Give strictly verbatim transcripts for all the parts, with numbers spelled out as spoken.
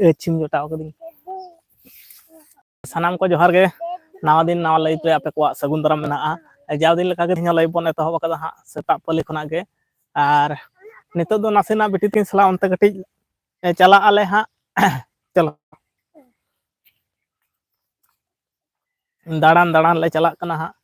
ᱟᱹᱪᱷᱤᱢ ᱡᱚᱴᱟᱣ ᱠᱟᱹᱫᱤᱧ᱾ ᱥᱟᱱᱟᱢ ᱠᱚ ᱡᱚᱦᱟᱨ ᱜᱮ᱾ ᱱᱟᱣᱟ ᱫᱤᱱ, ᱱᱟᱣᱟ live ᱨᱮ ᱟᱯᱮ ᱠᱚᱣᱟᱜ ᱥᱟᱹᱜᱩᱱ ᱫᱟᱨᱟᱢ ᱢᱮᱱᱟᱜᱼᱟ᱾ ᱡᱟᱣ ᱫᱤᱱ ᱞᱮᱠᱟ ᱜᱮ ᱛᱮᱦᱮᱧ ᱦᱚᱸ live ᱵᱚᱱ ᱮᱛᱚᱦᱚᱵ ᱟᱠᱟᱫᱟ ᱦᱟᱸᱜ, ᱥᱮᱛᱟᱜ ᱯᱟᱹᱞᱤ ᱠᱷᱚᱱᱟᱜ ᱜᱮ᱾ ᱟᱨ ᱱᱤᱛᱚᱜ ᱫᱚ ᱱᱟᱥᱮᱱᱟᱜ ᱵᱤᱴᱤ ᱛᱟᱹᱠᱤᱱ ᱥᱟᱞᱟᱜ ᱚᱱᱛᱮ ᱠᱟᱹᱴᱤᱡ, ᱮ, ᱪᱟᱞᱟᱜ ᱟᱞᱮ ᱦᱟᱸᱜ᱾ ᱪᱚᱞᱚ, ᱫᱟᱬᱟᱱ ᱫᱟᱬᱟᱱ ᱞᱮ ᱪᱟᱞᱟᱜ ᱠᱟᱱᱟ ᱦᱟᱸᱜ᱾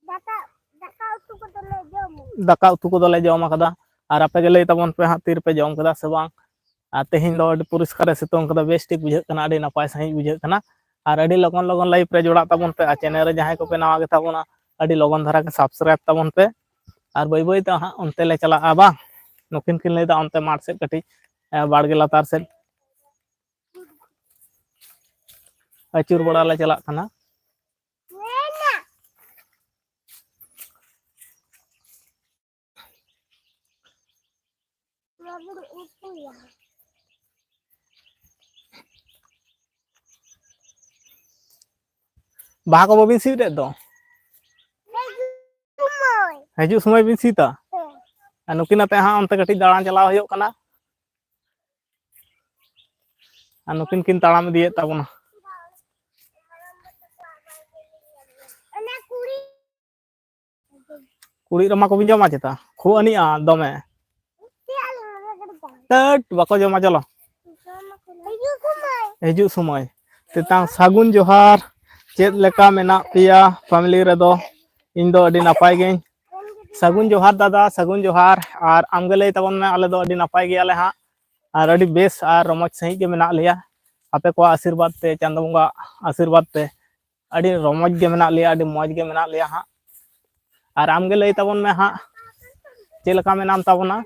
ᱫᱟᱠᱟ, ᱫᱟᱠᱟ ᱩᱛᱩ ᱠᱚᱫᱚᱞᱮ ᱡᱚᱢ ᱫᱟᱠᱟ ᱩᱛᱩ ᱠᱚᱫᱚᱞᱮ ᱡᱚᱢ ᱟᱠᱟᱫᱟ᱾ ᱟᱨ ᱟᱯᱮ ᱜᱮ ᱞᱟᱹᱭ ᱛᱟᱵᱚᱱ ᱯᱮ ᱦᱟᱸᱜ, ᱛᱤ ᱨᱮᱯᱮ ᱡᱚᱢ ᱠᱮᱫᱟ ᱥᱮ ᱵᱟᱝ? ᱟᱨ ᱛᱮᱦᱮᱧ ᱫᱚ ᱟᱹᱰᱤ ᱯᱚᱨᱤᱥᱠᱟᱨᱮ ᱥᱤᱛᱩᱝ ᱠᱟᱫᱟ, ᱵᱮᱥ ᱴᱷᱤᱠ ᱵᱩᱡᱷᱟᱹᱜ ᱠᱟᱱᱟ, ᱟᱹᱰᱤ ᱱᱟᱯᱟᱭ ᱥᱟᱺᱦᱤᱡ ᱵᱩᱡᱷᱟᱹᱜ ᱠᱟᱱᱟ᱾ ᱟᱨ ᱟᱹᱰᱤ ᱞᱚᱜᱚᱱ ᱞᱚᱜᱚᱱ live ᱨᱮ ᱡᱚᱲᱟᱜ ᱛᱟᱵᱚᱱ ᱯᱮ᱾ ᱟᱨ channel ᱨᱮ ᱡᱟᱦᱟᱸᱭ ᱠᱚᱯᱮ ᱱᱟᱣᱟ ᱜᱮᱛᱟ ᱵᱚᱱᱟ, ᱟᱹᱰᱤ ᱞᱚᱜᱚᱱ ᱫᱷᱟᱨᱟ ᱜᱮ subscribe ᱛᱟᱵᱚᱱ ᱯᱮ᱾ ᱟᱨ ᱵᱟᱹᱭ ᱵᱟᱹᱭ ᱛᱮ ᱦᱟᱸᱜ ᱚᱱᱛᱮ ᱞᱮ ᱪᱟᱞᱟᱜᱼᱟ ᱵᱟᱝ? ᱱᱩᱠᱤᱱ ᱠᱤᱱ ᱞᱟᱹᱭᱫᱟ ᱚᱱᱛᱮ ᱢᱟᱴᱷ ᱥᱮᱫ ᱠᱟᱹᱴᱤᱡ, ᱮ, ᱵᱟᱲᱜᱮ ᱞᱟᱛᱟᱨ ᱥᱮᱫ ᱟᱹᱪᱩᱨ ᱵᱟᱲᱟ ᱞᱮ ᱪᱟᱞᱟᱜ ᱠᱟᱱᱟ᱾ ᱵᱟᱦᱟ ᱠᱚ ᱵᱟᱹᱵᱤᱱ ᱥᱤᱫ ᱮᱫ ᱫᱚ? ᱦᱤᱡᱩᱜ ᱥᱚᱢᱚᱭ ᱵᱤᱱ ᱥᱤᱫᱟ? ᱟᱨ ᱱᱩᱠᱤᱱ ᱟᱛᱮ ᱦᱟᱸᱜ ᱚᱱᱛᱮ ᱠᱟᱹᱴᱤᱡ ᱫᱟᱬᱟᱱ ᱪᱟᱞᱟᱣ ᱦᱩᱭᱩᱜ ᱠᱟᱱᱟ᱾ ᱟᱨ ᱱᱩᱠᱤᱱ ᱠᱤᱱ ᱛᱟᱲᱟᱢ ᱤᱫᱤᱭᱮᱫ ᱛᱟᱵᱚᱱᱟ᱾ ᱠᱩᱲᱤᱫ ᱨᱟᱢᱟ ᱠᱚᱵᱤᱱ ᱡᱚᱢᱟ ᱪᱮᱛᱟ? ᱠᱷᱩᱜ ᱟᱹᱱᱤᱡᱼᱟ ᱫᱚᱢᱮ᱾ ᱴᱟᱹᱴ, ᱵᱟᱠᱚ ᱡᱚᱢᱟ, ᱪᱚᱞᱚ᱾ ᱦᱤᱡᱩᱜ ᱥᱚᱢᱚᱭ᱾ ᱛᱮᱛᱟᱝ ᱥᱟᱹᱜᱩᱱ ᱡᱚᱦᱟᱨ᱾ ᱪᱮᱫ ᱞᱮᱠᱟ ᱢᱮᱱᱟᱜ ᱯᱮᱭᱟ family ᱨᱮᱫᱚ? ᱤᱧ ᱫᱚ ᱟᱹᱰᱤ ᱱᱟᱯᱟᱭ ᱜᱤᱧ᱾ ᱥᱟᱹᱜᱩᱱ ᱡᱚᱦᱟᱨ ᱫᱟᱫᱟ, ᱥᱟᱹᱜᱩᱱ ᱡᱚᱦᱟᱨ᱾ ᱟᱨ ᱟᱢᱜᱮ ᱞᱟᱹᱭ ᱛᱟᱵᱚᱱ ᱢᱮ, ᱟᱞᱮ ᱫᱚ ᱟᱹᱰᱤ ᱱᱟᱯᱟᱭ ᱜᱮᱭᱟᱞᱮ ᱦᱟᱸᱜ, ᱟᱨ ᱟᱹᱰᱤ ᱵᱮᱥ ᱟᱨ ᱨᱚᱢᱚᱡᱽ ᱥᱟᱺᱦᱤᱡ ᱜᱮ ᱢᱮᱱᱟᱜ ᱞᱮᱭᱟ᱾ ᱟᱯᱮ ᱠᱚᱣᱟᱜ ᱟᱥᱤᱨᱵᱟᱫᱽ ᱛᱮ, ᱪᱟᱸᱫᱚ ᱵᱚᱸᱜᱟ ᱟᱥᱤᱨᱵᱟᱫᱽ ᱛᱮ ᱟᱹᱰᱤ ᱨᱚᱢᱚᱡᱽ ᱜᱮ ᱢᱮᱱᱟᱜ ᱞᱮᱭᱟ, ᱟᱹᱰᱤ ᱢᱚᱡᱽ ᱜᱮ ᱢᱮᱱᱟᱜ ᱞᱮᱭᱟ ᱦᱟᱸᱜ᱾ ᱟᱨ ᱟᱢᱜᱮ ᱞᱟᱹᱭ ᱛᱟᱵᱚᱱ ᱢᱮ ᱦᱟᱸᱜ, ᱪᱮᱫ ᱞᱮᱠᱟ ᱢᱮᱱᱟᱢ ᱛᱟᱵᱚᱱᱟ?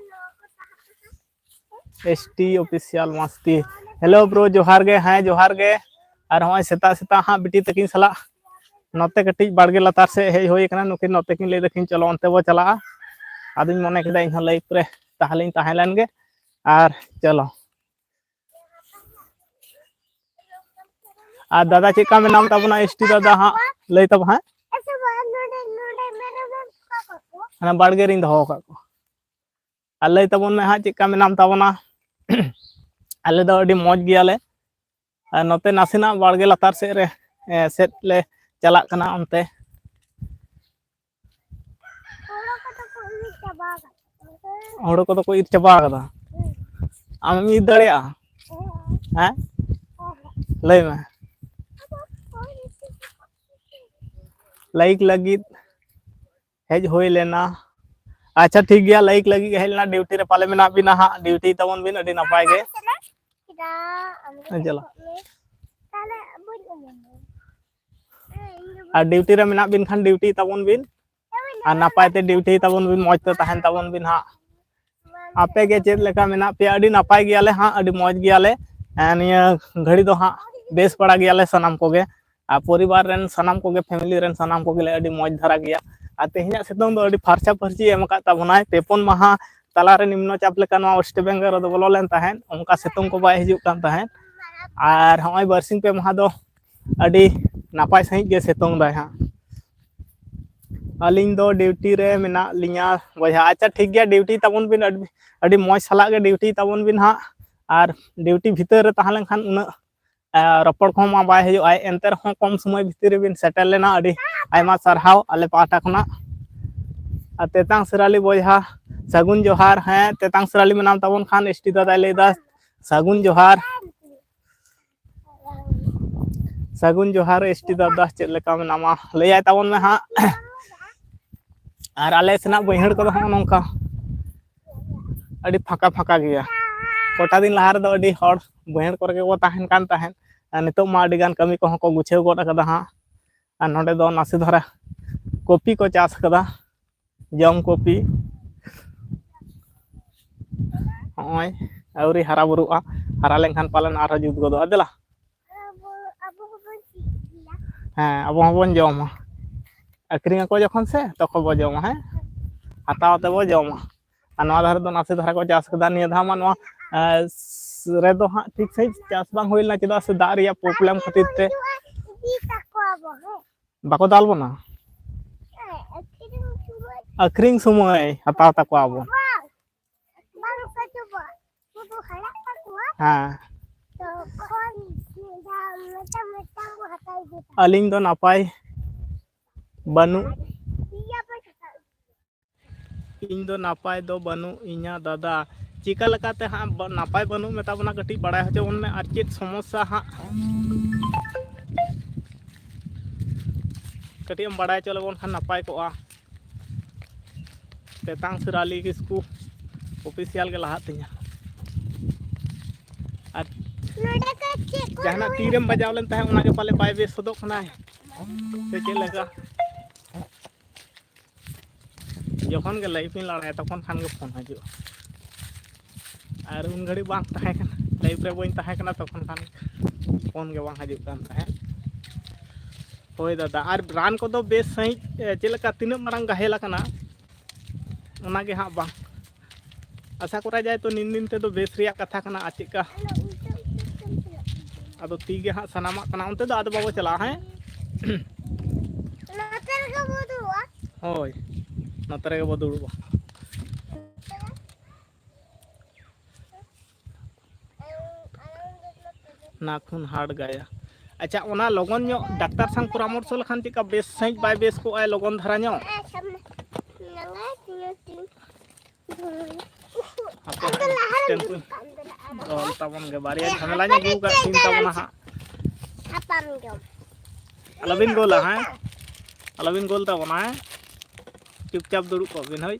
S T Official ᱢᱟᱥᱛᱤ᱾ Hello bro, ᱡᱚᱦᱟᱨ ᱜᱮ᱾ ᱦᱮᱸ, ᱡᱚᱦᱟᱨ ᱜᱮ᱾ ᱟᱨ ᱦᱚᱸᱜᱼᱚᱭ ᱥᱮᱛᱟᱜ ᱥᱮᱛᱟᱜ ᱦᱟᱸᱜ ᱵᱤᱴᱤ ᱛᱟᱹᱠᱤᱱ ᱥᱟᱞᱟᱜ ᱱᱚᱛᱮ ᱠᱟᱹᱴᱤᱡ ᱵᱟᱲᱜᱮ ᱞᱟᱛᱟᱨ ᱥᱮᱫ ᱦᱮᱡ ᱦᱩᱭ ᱠᱟᱱᱟ᱾ ᱱᱩᱠᱤᱱ ᱱᱚᱛᱮ ᱠᱤᱱ ᱞᱟᱹᱭ ᱫᱟᱠᱤᱱ, "ᱪᱚᱞᱚ ᱚᱱᱛᱮ ᱵᱚ ᱪᱟᱞᱟᱜᱼᱟ᱾" ᱟᱫᱚᱧ ᱢᱚᱱᱮ ᱠᱮᱫᱟ ᱤᱧᱦᱚᱸ live ᱨᱮ ᱛᱟᱦᱞᱮᱧ ᱛᱟᱦᱮᱸ ᱞᱮᱱ ᱜᱮ᱾ ᱟᱨ ᱪᱚᱞᱚ, ᱟᱨ ᱫᱟᱫᱟ ᱪᱮᱫ ᱞᱮᱠᱟ ᱢᱮᱱᱟᱢ ᱛᱟᱵᱚᱱᱟ? S T ᱫᱟᱫᱟ ᱦᱟᱸᱜ ᱞᱟᱹᱭ ᱛᱟᱵᱚᱱ ᱦᱟᱸᱜ᱾ ᱦᱟᱱᱟ ᱵᱟᱲᱜᱮ ᱨᱤᱧ ᱫᱚᱦᱚ ᱟᱠᱟᱫ ᱠᱚᱣᱟ᱾ ᱟᱨ ᱞᱟᱹᱭ ᱛᱟᱵᱚᱱ ᱢᱮ ᱦᱟᱸᱜ, ᱪᱮᱫ ᱞᱮᱠᱟ ᱢᱮᱱᱟᱢ ᱛᱟᱵᱚᱱᱟ? ᱟᱞᱮ ᱫᱚ ᱟᱹᱰᱤ ᱢᱚᱡᱽ ᱜᱮᱭᱟᱞᱮ᱾ ᱟᱨ ᱱᱚᱛᱮ ᱱᱟᱥᱮᱱᱟᱜ ᱵᱟᱲᱜᱮ ᱞᱟᱛᱟᱨ ᱥᱮᱫ ᱨᱮ, ᱮ, ᱥᱮᱫ ᱞᱮ ᱪᱟᱞᱟᱜ ᱠᱟᱱᱟ ᱚᱱᱛᱮ᱾ ᱦᱳᱲᱳ ᱠᱚᱫᱚ ᱠᱚ ᱤᱨ ᱪᱟᱵᱟ ᱟᱠᱟᱫᱟ᱾ ᱦᱳᱲᱳ ᱠᱚᱫᱚ ᱠᱚ ᱤᱨ ᱪᱟᱵᱟ ᱟᱠᱟᱫᱟ᱾ ᱦᱩᱸ᱾ ᱟᱢᱮᱢ ᱤᱨ ᱫᱟᱲᱮᱭᱟᱜᱼᱟ? ᱦᱮᱸ᱾ ᱦᱮᱸ? ᱦᱮᱸ᱾ ᱞᱟᱹᱭ ᱢᱮ᱾ ᱞᱟᱭᱤᱠ ᱞᱟᱹᱜᱤᱫ ᱦᱮᱡ ᱦᱩᱭ ᱞᱮᱱᱟ᱾ ᱟᱪᱪᱷᱟ, ᱴᱷᱤᱠ ᱜᱮᱭᱟ, ᱞᱟᱭᱤᱠ ᱞᱟᱹᱜᱤᱫ ᱦᱮᱡ ᱞᱮᱱᱟ᱾ ᱰᱤᱭᱩᱴᱤ ᱨᱮ ᱯᱟᱞᱮ ᱢᱮᱱᱟᱜ ᱵᱤᱱᱟ ᱦᱟᱸᱜ, ᱰᱤᱭᱩᱴᱤ ᱛᱟᱵᱚᱱ ᱵᱤᱱ ᱟᱹᱰᱤ ᱱᱟᱯᱟᱭ ᱜᱮ᱾ ᱪᱟᱞᱟᱜ᱾ ᱟᱨ ᱰᱤᱭᱩᱴᱤ ᱨᱮ ᱢᱮᱱᱟᱜ ᱵᱤᱱ ᱠᱷᱟᱱ ᱰᱤᱭᱩᱴᱤ ᱛᱟᱵᱚᱱ ᱵᱤᱱ, ᱟᱨ ᱱᱟᱯᱟᱭ ᱛᱮ ᱰᱤᱭᱩᱴᱤ ᱛᱟᱵᱚᱱ ᱵᱤᱱ, ᱢᱚᱡᱽ ᱛᱮ ᱛᱟᱦᱮᱱ ᱛᱟᱵᱚᱱ ᱵᱤᱱ ᱦᱟᱸᱜ᱾ ᱟᱯᱮ ᱜᱮ ᱪᱮᱫ ᱞᱮᱠᱟ ᱢᱮᱱᱟᱜ ᱯᱮᱭᱟ? ᱟᱹᱰᱤ ᱱᱟᱯᱟᱭ ᱜᱮᱭᱟᱞᱮ ᱦᱟᱸᱜ, ᱟᱹᱰᱤ ᱢᱚᱡᱽ ᱜᱮᱭᱟᱞᱮ᱾ ᱮᱸ, ᱱᱤᱭᱟᱹ ᱜᱷᱟᱹᱲᱤ ᱫᱚ ᱦᱟᱸᱜ ᱵᱮᱥ ᱵᱟᱲᱟ ᱜᱮᱭᱟᱞᱮ ᱥᱟᱱᱟᱢ ᱠᱚᱜᱮ, ᱟᱨ ᱯᱚᱨᱤᱵᱟᱨ ᱨᱮᱱ ᱥᱟᱱᱟᱢ ᱠᱚᱜᱮ, ᱯᱷᱮᱢᱤᱞᱤ ᱨᱮᱱ ᱥᱟᱱᱟᱢ ᱠᱚᱜᱮᱞᱮ ᱟᱹᱰᱤ ᱢᱚᱡᱽ ᱫᱷᱟᱨᱟ ᱜᱮᱭᱟ᱾ ᱟᱨ ᱛᱮᱦᱮᱧᱟᱜ ᱥᱤᱛᱩᱝ ᱫᱚ ᱟᱹᱰᱤ ᱯᱷᱟᱨᱪᱟ ᱯᱷᱟᱹᱨᱪᱤ ᱮᱢ ᱟᱠᱟᱫ ᱛᱟᱵᱚᱱᱟᱭ᱾ ᱯᱮ ᱯᱩᱱ ᱢᱟᱦᱟ ᱛᱟᱞᱟᱨᱮ ᱱᱤᱢᱱᱚ ᱪᱟᱯ ᱞᱮᱠᱟ ᱱᱚᱣᱟ ᱳᱭᱮᱥᱴ ᱵᱮᱝᱜᱚᱞ ᱨᱮᱫᱚ ᱵᱚᱞᱚ ᱞᱮᱱ ᱛᱟᱦᱮᱸᱫ, ᱚᱱᱠᱟ ᱥᱤᱛᱩᱝ ᱠᱚ ᱵᱟᱭ ᱦᱤᱡᱩᱜ ᱠᱟᱱ ᱛᱟᱦᱮᱸᱫ᱾ ᱟᱨ ᱦᱚᱸᱜᱼᱚᱭ ᱵᱟᱨᱥᱤᱧ ᱯᱮ ᱢᱟᱦᱟ ᱫᱚ ᱟᱹᱰᱤ ᱱᱟᱯᱟᱭ ᱥᱟᱺᱦᱤᱡ ᱜᱮ ᱥᱤᱛᱩᱝ ᱫᱟᱭ ᱦᱟᱸᱜ᱾ ᱟᱹᱞᱤᱧ ᱫᱚ ᱰᱤᱭᱩᱴᱤ ᱨᱮ ᱢᱮᱱᱟᱜ ᱞᱤᱧᱟ ᱵᱚᱭᱦᱟ᱾ ᱟᱪᱪᱷᱟ, ᱴᱷᱤᱠ ᱜᱮᱭᱟ, ᱰᱤᱭᱩᱴᱤ ᱛᱟᱵᱚᱱ ᱵᱤᱱ, ᱟᱹᱰᱤ, ᱟᱹᱰᱤ ᱢᱚᱡᱽ ᱥᱟᱞᱟᱜ ᱜᱮ ᱰᱤᱭᱩᱴᱤ ᱛᱟᱵᱚᱱ ᱵᱤᱱ ᱦᱟᱸᱜ᱾ ᱟᱨ ᱰᱤᱭᱩᱴᱤ ᱵᱷᱤᱛᱟᱹᱨ ᱨᱮ ᱛᱟᱦᱮᱸ ᱞᱮᱱᱠᱷᱟᱱ ᱩᱱᱟᱹᱜ, ᱮ, ᱨᱚᱯᱚᱲ ᱠᱚᱦᱚᱸ ᱢᱟ ᱵᱟᱭ ᱦᱩᱭᱩᱜᱼᱟ᱾ ᱮᱱᱛᱮ ᱨᱮᱦᱚᱸ ᱠᱚᱢ ᱥᱚᱢᱚᱭ ᱵᱷᱤᱛᱤᱨ ᱨᱮᱵᱤᱱ ᱥᱮᱴᱮᱨ ᱞᱮᱱᱟ, ᱟᱹᱰᱤ ᱟᱭᱢᱟ ᱥᱟᱨᱦᱟᱣ ᱟᱞᱮ ᱯᱟᱦᱴᱟ ᱠᱷᱚᱱᱟᱜ᱾ ᱟᱨ ᱛᱮᱛᱟᱝ ᱥᱮᱨᱟᱞᱤ ᱵᱚᱭᱦᱟ, ᱥᱟᱹᱜᱩᱱ ᱡᱚᱦᱟᱨ᱾ ᱦᱮᱸ, ᱛᱮᱛᱟᱝ ᱥᱮᱨᱟᱞᱤ ᱢᱮᱱᱟᱢ ᱛᱟᱵᱚᱱ ᱠᱷᱟᱱ ᱮᱥ ᱴᱤ ᱫᱟᱫᱟᱭ ᱞᱟᱹᱭᱫᱟ, ᱥᱟᱹᱜᱩᱱ ᱡᱚᱦᱟᱨ᱾ ᱥᱟᱹᱜᱩᱱ ᱡᱚᱦᱟᱨ ᱮᱥ ᱴᱤ ᱫᱟᱫᱟ, ᱪᱮᱫ ᱞᱮᱠᱟ ᱢᱮᱱᱟᱢᱟ? ᱞᱟᱹᱭᱟᱭ ᱛᱟᱵᱚᱱ ᱢᱮ ᱦᱟᱸᱜ᱾ ᱟᱨ ᱟᱞᱮ ᱥᱮᱱᱟᱜ ᱵᱟᱹᱭᱦᱟᱹᱲ ᱠᱚᱫᱚ ᱦᱚᱸᱜᱼᱚ ᱱᱚᱝᱠᱟ ᱟᱹᱰᱤ ᱯᱷᱟᱸᱠᱟ ᱯᱷᱟᱸᱠᱟ ᱜᱮᱭᱟ᱾ ᱠᱚᱴᱟ ᱫᱤᱱ ᱞᱟᱦᱟ ᱨᱮᱫᱚ ᱟᱹᱰᱤ ᱦᱚᱲ ᱵᱟᱹᱭᱦᱟᱹᱲ ᱠᱚᱨᱮ ᱜᱮᱠᱚ ᱛᱟᱦᱮᱱ ᱠᱟᱱ ᱛᱟᱦᱮᱸᱫ, ᱟᱨ ᱱᱤᱛᱚᱜ ᱢᱟ ᱟᱹᱰᱤ ᱜᱟᱱ ᱠᱟᱹᱢᱤ ᱠᱚᱦᱚᱸ ᱠᱚ ᱜᱩᱪᱷᱟᱹᱣ ᱜᱚᱫ ᱟᱠᱟᱫᱟ ᱦᱟᱸᱜ᱾ ᱟᱨ ᱱᱚᱰᱮ ᱫᱚ ᱱᱟᱥᱮ ᱫᱷᱟᱨᱟ ᱠᱚᱯᱤ ᱠᱚ ᱪᱟᱥ ᱟᱠᱟᱫᱟ, ᱡᱚᱢ ᱠᱚᱯᱤ᱾ ᱦᱚᱸᱜᱼᱚᱭ ᱟᱹᱣᱨᱤ ᱦᱟᱨᱟ ᱵᱩᱨᱩᱜᱼᱟ, ᱦᱟᱨᱟ ᱞᱮᱱᱠᱷᱟᱱ ᱯᱟᱞᱮᱱ ᱟᱨᱦᱚᱸ ᱡᱩᱛ ᱜᱚᱫᱚᱜᱼᱟ᱾ ᱫᱮᱞᱟ᱾ ᱟᱵᱚ, ᱟᱵᱚ ᱦᱚᱸᱵᱚᱱ ᱪᱮᱫ ᱜᱮᱭᱟ᱾ ᱦᱮᱸ, ᱟᱵᱚ ᱦᱚᱸᱵᱚᱱ ᱡᱚᱢᱟ᱾ ᱟᱹᱠᱷᱨᱤᱧ ᱟᱠᱚ ᱡᱚᱠᱷᱚᱱ ᱥᱮ, ᱛᱚᱠᱷᱚᱱ ᱵᱚ ᱡᱚᱢᱟ, ᱦᱮᱸ? ᱦᱟᱛᱟᱣ ᱠᱟᱛᱮ ᱵᱚ ᱡᱚᱢᱟ᱾ ᱟᱨ ᱱᱚᱣᱟ ᱫᱷᱟᱨᱮ ᱫᱚ ᱱᱟᱥᱮ ᱫᱷᱟᱨᱟ ᱠᱚ ᱪᱟᱥ ᱠᱟᱫᱟ᱾ ᱱᱤᱭᱟᱹ ᱫᱷᱟᱣ ᱢᱟ ᱱᱚᱣᱟ, ᱮ, ᱨᱮᱫᱚ ᱦᱟᱸᱜ ᱴᱷᱤᱠ ᱥᱟᱺᱦᱤᱡ ᱪᱟᱥ ᱵᱟᱝ ᱦᱩᱭ ᱞᱮᱱᱟ, ᱪᱮᱫᱟᱜ ᱥᱮ ᱫᱟᱜ ᱨᱮᱭᱟᱜ ᱯᱨᱚᱵᱞᱮᱢ ᱠᱷᱟᱹᱛᱤᱨ ᱛᱮ᱾ ᱤᱫᱤ ᱛᱟᱠᱚᱣᱟ ᱵᱚ, ᱦᱮᱸ? ᱵᱟᱠᱚ ᱫᱟᱞ ᱵᱚᱱᱟ? ᱦᱮᱸ, ᱟᱹᱠᱷᱨᱤᱧ ᱥᱚᱢᱚᱭ᱾ ᱟᱹᱠᱷᱨᱤᱧ ᱥᱚᱢᱚᱭ ᱦᱟᱛᱟᱣ ᱛᱟᱠᱚᱣᱟ ᱵᱚ᱾ ᱵᱟᱝ᱾ ᱠᱚ ᱦᱟᱨᱟᱜ ᱛᱟᱠᱚᱣᱟ᱾ ᱦᱮᱸ᱾ ᱛᱚᱠᱷᱚᱱ ᱢᱤᱫᱴᱟᱝ, ᱢᱤᱫᱴᱟᱝ, ᱢᱤᱫᱴᱟᱝ ᱠᱚ ᱦᱟᱛᱟᱣ ᱤᱫᱤ ᱛᱟᱠᱚᱣᱟ᱾ ᱟᱹᱞᱤᱧ ᱫᱚ ᱱᱟᱯᱟᱭ ᱵᱟᱹᱱᱩᱜ᱾ ᱯᱮᱭᱟ ᱯᱮ ᱦᱟᱛᱟᱣ ᱤᱫᱤ᱾ ᱤᱧ ᱫᱚ ᱱᱟᱯᱟᱭ ᱫᱚ ᱵᱟᱹᱱᱩᱜ ᱤᱧᱟ ᱫᱟᱫᱟ᱾ ᱪᱤᱠᱟ ᱞᱮᱠᱟᱛᱮ ᱦᱟᱸᱜ ᱵᱟ-, ᱱᱟᱯᱟᱭ ᱵᱟᱹᱱᱩᱜ ᱢᱮᱛᱟ ᱵᱚᱱᱟ, ᱠᱟᱹᱴᱤᱡ ᱵᱟᱲᱟᱭ ᱦᱚᱪᱚ ᱵᱚᱱ ᱢᱮ᱾ ᱟᱨ ᱪᱮᱫ ᱥᱚᱢᱚᱥᱥᱟ ᱦᱟᱸᱜ ᱠᱟᱹᱴᱤᱡ ᱮᱢ ᱵᱟᱲᱟᱭ ᱦᱚᱪᱚ ᱞᱮᱵᱚᱱ ᱠᱷᱟᱱ ᱱᱟᱯᱟᱭ ᱠᱚᱜᱼᱟ᱾ ᱛᱮᱛᱟᱝ ᱥᱤᱨ ᱟᱞᱤ ᱠᱤᱥᱠᱩ ᱚᱯᱷᱤᱥᱤᱭᱟᱞ ᱜᱮ ᱞᱟᱦᱟᱜ ᱛᱤᱧᱟ᱾ ᱟᱨ ᱱᱚᱰᱮ ᱫᱚ ᱪᱮᱫ ᱠᱚ ᱡᱟᱦᱟᱱᱟᱜ ᱨᱚᱦᱚᱭ ᱛᱤᱨᱮᱢ ᱵᱟᱡᱟᱣ ᱞᱮᱱ ᱛᱟᱦᱮᱸᱫ, ᱚᱱᱟᱜᱮ ᱯᱟᱞᱮ ᱵᱟᱭ ᱵᱮᱥ ᱥᱚᱫᱚᱜ ᱠᱟᱱᱟᱭ, ᱥᱮ ᱪᱮᱫ ᱞᱮᱠᱟ? ᱡᱚᱠᱷᱚᱱ ᱜᱮ ᱞᱟᱭᱤᱵᱷ ᱤᱧ ᱞᱟᱲᱟᱭᱟ, ᱛᱚᱠᱷᱚᱱ ᱠᱷᱟᱱ ᱜᱮ ᱯᱷᱳᱱ ᱦᱤᱡᱩᱜᱼᱟ᱾ ᱟᱨ ᱩᱱ ᱜᱷᱟᱹᱲᱤᱡ ᱵᱟᱝ ᱛᱟᱦᱮᱸ ᱠᱟᱱᱟ, ᱞᱟᱭᱤᱵᱷ ᱨᱮ ᱵᱟᱹᱧ ᱛᱟᱦᱮᱸ ᱠᱟᱱᱟ, ᱛᱚᱠᱷᱚᱱ ᱠᱷᱟᱱ ᱯᱷᱳᱱ ᱜᱮ ᱵᱟᱝ ᱦᱤᱡᱩᱜ ᱠᱟᱱ ᱛᱟᱦᱮᱸᱫ᱾ ᱦᱳᱭ ᱫᱟᱫᱟ, ᱟᱨ ᱨᱟᱱ ᱠᱚᱫᱚ ᱵᱮᱥ ᱥᱟᱺᱦᱤᱡ, ᱮ, ᱪᱮᱫ ᱞᱮᱠᱟ, ᱛᱤᱱᱟᱹᱜ ᱢᱟᱨᱟᱝ ᱜᱟᱦᱮᱞ ᱟᱠᱟᱱᱟ, ᱚᱱᱟ ᱜᱮ ᱦᱟᱸᱜ ᱵᱟᱝ᱾ ᱟᱥᱟ ᱠᱚᱨᱟ ᱡᱟᱭ ᱛᱚ ᱱᱤᱱ ᱫᱤᱱ ᱛᱮᱫᱚ ᱵᱮᱥ ᱨᱮᱭᱟᱜ ᱠᱟᱛᱷᱟ ᱠᱟᱱᱟ, ᱟᱨ ᱪᱮᱫᱠᱟ ᱟᱫᱚ ᱛᱤ ᱜᱮ ᱦᱟᱸᱜ ᱥᱟᱱᱟᱢᱟᱜ ᱠᱟᱱᱟ᱾ ᱚᱱᱛᱮ ᱫᱚ ᱟᱫᱚ ᱵᱟᱵᱚ ᱪᱟᱞᱟᱜᱼᱟ, ᱦᱮᱸ? ᱱᱚᱛᱮ ᱨᱮᱜᱮ ᱵᱚ ᱫᱩᱲᱩᱵᱼᱟ᱾ ᱦᱳᱭ, ᱱᱚᱛᱮ ᱨᱮᱜᱮ ᱵᱚ ᱫᱩᱲᱩᱵᱼᱟ᱾ ᱱᱟᱠᱷᱩᱱ ᱦᱟᱴ ᱜᱟᱭᱟ᱾ ᱟᱪᱪᱷᱟ, ᱚᱱᱟ ᱞᱚᱜᱚᱱ ᱧᱚᱜ ᱰᱟᱠᱛᱟᱨ ᱥᱟᱶ ᱯᱚᱨᱟᱢᱚᱨᱥᱚ ᱞᱮᱠᱷᱟᱱ ᱪᱮᱫᱠᱟ ᱵᱮᱥ ᱥᱟᱺᱦᱤᱡ ᱵᱟᱭ ᱵᱮᱥ ᱠᱚᱜᱼᱟᱭ ᱞᱚᱜᱚᱱ ᱫᱷᱟᱨᱟ ᱧᱚᱜ? ᱦᱟᱯᱮ, ᱥᱴᱮᱢᱯᱩ ᱚᱞ ᱛᱟᱵᱚᱱ ᱜᱮ, ᱵᱟᱨᱭᱟ ᱡᱷᱟᱢᱮᱞᱟᱧ ᱟᱹᱜᱩ ᱟᱠᱟᱫ ᱛᱤᱧ ᱛᱟᱵᱚᱱᱟ ᱦᱟᱸᱜ᱾ ᱟᱞᱚᱵᱤᱱ ᱜᱳᱞᱟ, ᱦᱮᱸ? ᱟᱞᱚᱵᱤᱱ ᱜᱳᱞ ᱛᱟᱵᱚᱱᱟ, ᱦᱮᱸ? ᱪᱩᱯᱪᱟᱯ ᱫᱩᱲᱩᱵ ᱠᱚᱜ ᱵᱤᱱ, ᱦᱳᱭ᱾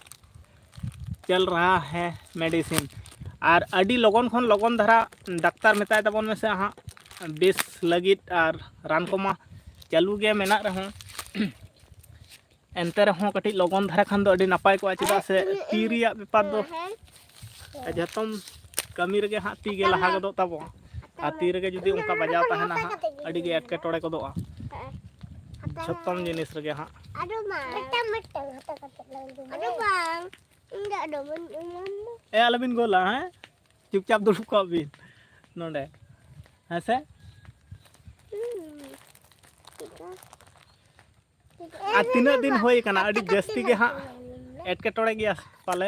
ᱪᱚᱞ ᱨᱟᱦᱟ ᱦᱮ ᱢᱮᱰᱤᱥᱤᱱ᱾ ᱟᱨ ᱟᱹᱰᱤ ᱞᱚᱜᱚᱱ ᱠᱷᱚᱱ ᱞᱚᱜᱚᱱ ᱫᱷᱟᱨᱟ ᱰᱟᱠᱛᱟᱨ ᱢᱮᱛᱟᱭ ᱛᱟᱵᱚᱱ ᱢᱮᱥᱮ ᱦᱟᱸᱜ, ᱵᱮᱥ ᱞᱟᱹᱜᱤᱫ ᱟᱨ ᱨᱟᱱ ᱠᱚᱢᱟ ᱪᱟᱹᱞᱩ ᱜᱮ ᱢᱮᱱᱟᱜ ᱨᱮᱦᱚᱸ, ᱮᱱᱛᱮ ᱨᱮᱦᱚᱸ ᱠᱟᱹᱴᱤᱡ ᱞᱚᱜᱚᱱ ᱫᱷᱟᱨᱟ ᱠᱷᱟᱱ ᱫᱚ ᱟᱹᱰᱤ ᱱᱟᱯᱟᱭ ᱠᱚᱜᱼᱟ, ᱪᱮᱫᱟᱜ ᱥᱮ ᱛᱤ ᱨᱮᱭᱟᱜ ᱵᱮᱯᱟᱨ ᱫᱚ ᱡᱷᱚᱛᱚᱢ ᱠᱟᱹᱢᱤ ᱨᱮᱜᱮ ᱦᱟᱸᱜ ᱛᱤ ᱜᱮ ᱞᱟᱦᱟ ᱜᱚᱫᱚᱜ ᱛᱟᱵᱚᱱᱟ᱾ ᱟᱨ ᱛᱤ ᱨᱮᱜᱮ ᱡᱩᱫᱤ ᱚᱱᱠᱟ ᱵᱟᱡᱟᱣ ᱛᱟᱦᱮᱱᱟ ᱦᱟᱸᱜ, ᱟᱹᱰᱤ ᱜᱮ ᱮᱴᱠᱮᱴᱚᱬᱮ ᱜᱚᱫᱚᱜᱼᱟ ᱡᱷᱚᱛᱚᱢ ᱡᱤᱱᱤᱥ ᱨᱮᱜᱮ ᱦᱟᱸᱜ᱾ ᱟᱫᱚ ᱢᱟ, ᱢᱤᱫᱴᱟᱝ, ᱢᱤᱫᱴᱟᱝ ᱦᱟᱛᱟᱣ ᱠᱟᱛᱮ ᱞᱟᱝ ᱡᱚᱢᱟ᱾ ᱟᱫᱚ ᱵᱟᱝ, ᱤᱧ ᱫᱚ ᱟᱫᱚ ᱵᱟᱹᱧ ᱮᱢᱟᱢᱟ᱾ ᱮ, ᱟᱞᱚᱵᱤᱱ ᱜᱳᱞᱟ, ᱦᱮᱸ? ᱪᱩᱯᱪᱟᱯ ᱫᱩᱲᱩᱵ ᱠᱚᱜ ᱵᱤᱱ ᱱᱚᱰᱮ, ᱦᱮᱸ ᱥᱮ? ᱦᱩᱸ᱾ ᱟᱨ ᱛᱤᱱᱟᱹᱜ ᱫᱤᱱ ᱦᱩᱭ ᱠᱟᱱᱟ? ᱟᱹᱰᱤ ᱡᱟᱹᱥᱛᱤ ᱜᱮ ᱦᱟᱸᱜ ᱮᱴᱠᱮᱴᱚᱬᱮ ᱜᱮᱭᱟ ᱯᱟᱞᱮ?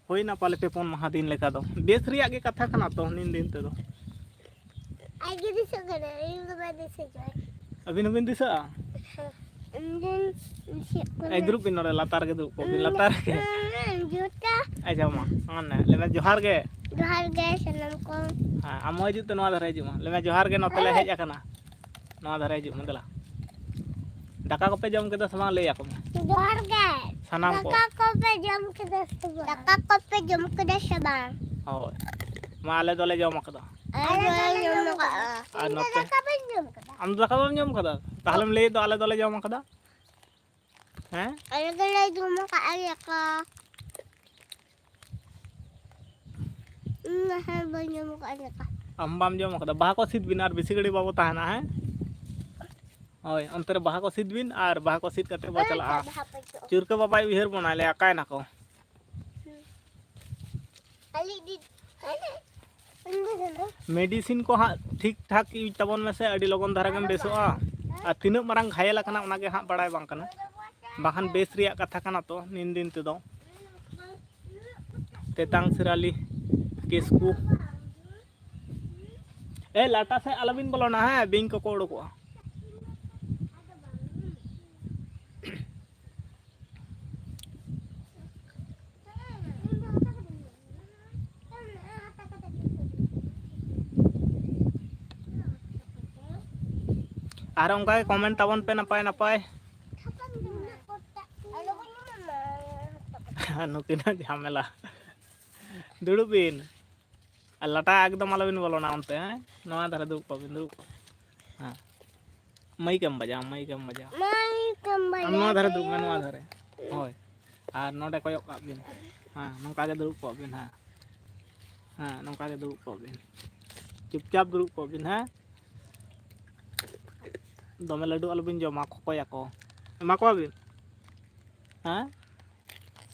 ᱦᱩᱭᱱᱟ ᱯᱟᱞᱮ ᱯᱮ ᱯᱩᱱ ᱢᱟᱦᱟ ᱫᱤᱱ ᱞᱮᱠᱟ ᱫᱚ᱾ ᱵᱮᱥ ᱨᱮᱭᱟᱜ ᱜᱮ ᱠᱟᱛᱷᱟ ᱠᱟᱱᱟ ᱛᱚ, ᱱᱤᱱ ᱫᱤᱱ ᱛᱮᱫᱚ᱾ ᱟᱡ ᱜᱮ ᱫᱤᱥᱟᱹᱜ ᱠᱟᱱᱟ, ᱤᱧ ᱫᱚ ᱵᱟᱭ ᱫᱤᱥᱟᱹ ᱦᱚᱪᱚᱣᱟᱭ᱾ ᱟᱹᱵᱤᱱ ᱦᱚᱸᱵᱤᱱ ᱫᱤᱥᱟᱹᱜᱼᱟ? ᱤᱧ ᱫᱩᱧ ᱫᱤᱥᱟᱹᱜ ᱠᱟᱱᱟ᱾ ᱮᱭ, ᱫᱩᱲᱩᱵ ᱵᱤᱱ ᱱᱚᱰᱮ, ᱞᱟᱛᱟᱨ ᱨᱮᱜᱮ ᱫᱩᱲᱩᱵ ᱠᱚᱜ ᱵᱤᱱ, ᱞᱟᱛᱟᱨ ᱨᱮᱜᱮ᱾ ᱦᱩᱸ, ᱡᱩᱛᱟ᱾ ᱟᱪᱪᱷᱟ, ᱢᱟ, ᱢᱟᱱᱮ, ᱞᱟᱹᱭ ᱢᱮ, ᱡᱚᱦᱟᱨ ᱜᱮ᱾ ᱡᱚᱦᱟᱨ ᱜᱮ ᱥᱟᱱᱟᱢ ᱠᱚ᱾ ᱦᱮᱸ, ᱟᱢ ᱦᱚᱸ ᱦᱤᱡᱩᱜ ᱛᱮ ᱱᱚᱣᱟ ᱫᱷᱟᱨᱮ ᱦᱤᱡᱩᱜ ᱢᱟ᱾ ᱞᱟᱹᱭ ᱢᱮ, ᱡᱚᱦᱟᱨ ᱜᱮ, ᱱᱚᱛᱮ ᱞᱮ ᱦᱮᱡ ᱟᱠᱟᱱᱟ᱾ ᱱᱚᱣᱟ ᱫᱷᱟᱨᱮ ᱦᱤᱡᱩᱜ ᱢᱮ, ᱫᱮᱞᱟ᱾ ᱫᱟᱠᱟ ᱠᱚᱯᱮ ᱡᱚᱢ ᱠᱮᱫᱟ ᱥᱮ ᱵᱟᱝ? ᱞᱟᱹᱭ ᱟᱠᱚ ᱢᱮ᱾ ᱡᱚᱦᱟᱨ ᱜᱮ᱾ ᱥᱟᱱᱟᱢ ᱠᱚ᱾ ᱫᱟᱠᱟ ᱠᱚᱯᱮ ᱡᱚᱢ ᱠᱮᱫᱟ ᱥᱮ ᱵᱟᱝ? ᱫᱟᱠᱟ ᱠᱚᱯᱮ ᱡᱚᱢ ᱠᱮᱫᱟ ᱥᱮ ᱵᱟᱝ? ᱦᱳᱭ᱾ ᱢᱟ, ᱟᱞᱮ ᱫᱚᱞᱮ ᱡᱚᱢ ᱟᱠᱟᱫᱟ᱾ ᱟᱞᱮ ᱫᱚᱞᱮ ᱡᱚᱢ ᱟᱠᱟᱫᱟ᱾ ᱟᱨ ᱤᱧ ᱫᱚ ᱱᱚᱛᱮ? ᱫᱟᱠᱟ ᱵᱟᱹᱧ ᱡᱚᱢ ᱟᱠᱟᱫᱟ᱾ ᱟᱢ ᱫᱚ ᱫᱟᱠᱟ ᱵᱟᱢ ᱡᱚᱢ ᱟᱠᱟᱫᱟ? ᱛᱟᱦᱞᱮᱢ ᱞᱟᱹᱭᱮᱫ ᱫᱚ ᱟᱞᱮ ᱫᱚᱞᱮ ᱡᱚᱢ ᱟᱠᱟᱫᱟ᱾ ᱦᱮᱸ? ᱟᱞᱮ ᱫᱚᱞᱮ ᱡᱚᱢ ᱟᱠᱟᱫ ᱞᱮᱠᱟ᱾ ᱤᱧ ᱫᱚ ᱦᱟᱸᱜ ᱵᱟᱹᱧ ᱡᱚᱢ ᱟᱠᱟᱫ ᱞᱮᱠᱟ᱾ ᱟᱢ ᱵᱟᱢ ᱡᱚᱢ ᱟᱠᱟᱫᱟ? ᱵᱟᱦᱟ ᱠᱚ ᱥᱤᱫ ᱵᱤᱱ, ᱟᱨ ᱵᱮᱥᱤ ᱜᱷᱟᱹᱲᱤᱡ ᱵᱟᱵᱚ ᱛᱟᱦᱮᱱᱟ, ᱦᱮᱸ? ᱦᱳᱭ, ᱚᱱᱛᱮ ᱨᱮ ᱵᱟᱦᱟ ᱠᱚ ᱥᱤᱫ ᱵᱤᱱ ᱟᱨ ᱵᱟᱦᱟ ᱠᱚ ᱥᱤᱫ ᱠᱟᱛᱮ ᱵᱚ ᱦᱮᱸ, ᱪᱟᱞᱟᱜᱼᱟ᱾ ᱵᱟᱦᱟ ᱠᱚ ᱡᱚᱜ᱾ ᱪᱩᱨᱠᱟᱹ ᱵᱟᱵᱟᱭ ᱩᱭᱦᱟᱹᱨ ᱵᱚᱱᱟᱭ, ᱞᱟᱹᱭᱟ, ᱚᱠᱟᱭ ᱱᱟᱠᱚ? ᱦᱩᱸ᱾ ᱟᱞᱮ ᱫᱤ-, ᱟᱞᱮ ᱢᱮᱰᱤᱥᱤᱱ ᱠᱚ ᱦᱟᱸᱜ ᱴᱷᱤᱠ ᱴᱷᱟᱠ ᱤᱭᱩᱡᱽ ᱛᱟᱵᱚᱱ ᱢᱮᱥᱮ, ᱟᱹᱰᱤ ᱞᱚᱜᱚᱱ ᱫᱷᱟᱨᱟ ᱜᱮᱢ ᱵᱮᱥᱚᱜᱼᱟ᱾ ᱟᱨ ᱛᱤᱱᱟᱹᱜ ᱢᱟᱨᱟᱝ ᱜᱷᱟᱭᱮᱞ ᱟᱠᱟᱱᱟ, ᱚᱱᱟ ᱜᱮ ᱦᱟᱸᱜ ᱵᱟᱲᱟᱭ ᱵᱟᱝ ᱠᱟᱱᱟ, ᱵᱟᱠᱷᱟᱱ ᱵᱮᱥ ᱨᱮᱭᱟᱜ ᱠᱟᱛᱷᱟ ᱠᱟᱱᱟ ᱛᱚ ᱱᱤᱱ ᱫᱤᱱ ᱛᱮᱫᱚ᱾ ᱛᱮᱛᱟᱝ ᱥᱤᱨᱟᱞᱤ ᱠᱤᱥᱠᱩ᱾ ᱮ, ᱞᱟᱴᱟ ᱥᱮᱫ ᱟᱞᱚᱵᱤᱱ ᱵᱚᱞᱚᱱᱟ, ᱦᱮᱸ, ᱵᱤᱧ ᱠᱚᱠᱚ ᱩᱰᱩᱠᱚᱜᱼᱟ᱾ ᱟᱨ ᱚᱱᱠᱟ ᱜᱮ ᱠᱚᱢᱮᱱᱴ ᱛᱟᱵᱚᱱ ᱯᱮ ᱱᱟᱯᱟᱭ ᱱᱟᱯᱟᱭ᱾ ᱱᱩᱠᱤᱱᱟᱜ ᱡᱷᱟᱢᱮᱞᱟ᱾ ᱫᱩᱲᱩᱵ ᱵᱤᱱ᱾ ᱟᱨ ᱞᱟᱴᱟ ᱮᱠᱫᱚᱢ ᱟᱞᱚᱵᱤᱱ ᱵᱚᱞᱚᱱᱟ ᱚᱱᱛᱮ, ᱦᱮᱸ? ᱱᱚᱣᱟ ᱫᱷᱟᱨᱮ ᱫᱩᱲᱩᱵ ᱠᱚᱜ ᱵᱤᱱ, ᱫᱩᱲᱩᱵ ᱠᱚᱜ ᱵᱤᱱ᱾ ᱦᱮᱸ᱾ ᱢᱟᱹᱭᱤᱠ ᱮᱢ ᱵᱟᱡᱟᱣᱟ, ᱢᱟᱹᱭᱤᱠ ᱮᱢ ᱵᱟᱡᱟᱣᱟ᱾ ᱢᱟᱹᱭᱤᱠ ᱮᱢ ᱟᱢ ᱱᱚᱣᱟ ᱫᱷᱟᱨᱮ ᱵᱟᱡᱟᱣᱟ᱾ ᱫᱩᱲᱩᱵ ᱢᱮ, ᱱᱚᱣᱟ ᱫᱷᱟᱨᱮ᱾ ᱦᱳᱭ᱾ ᱟᱨ ᱱᱚᱰᱮ ᱠᱚᱭᱚᱜ ᱠᱟᱜ ᱵᱤᱱ᱾ ᱦᱮᱸ, ᱱᱚᱝᱠᱟ ᱜᱮ ᱫᱩᱲᱩᱵ ᱠᱚᱜ ᱵᱤᱱ, ᱦᱮᱸ᱾ ᱦᱮᱸ, ᱱᱚᱝᱠᱟ ᱜᱮ ᱫᱩᱲᱩᱵ ᱠᱚᱜ ᱵᱤᱱ᱾ ᱪᱩᱯᱪᱟᱯ ᱫᱩᱲᱩᱵ ᱠᱚᱜ ᱵᱤᱱ, ᱦᱮᱸ᱾ ᱫᱚᱢᱮ ᱞᱟᱹᱰᱩ ᱟᱞᱚᱵᱤᱱ ᱡᱚᱢᱟ, ᱠᱷᱚᱠᱚᱭᱟᱠᱚ᱾ ᱮᱢᱟ ᱠᱚᱣᱟ ᱵᱤᱱ? ᱦᱮᱸ?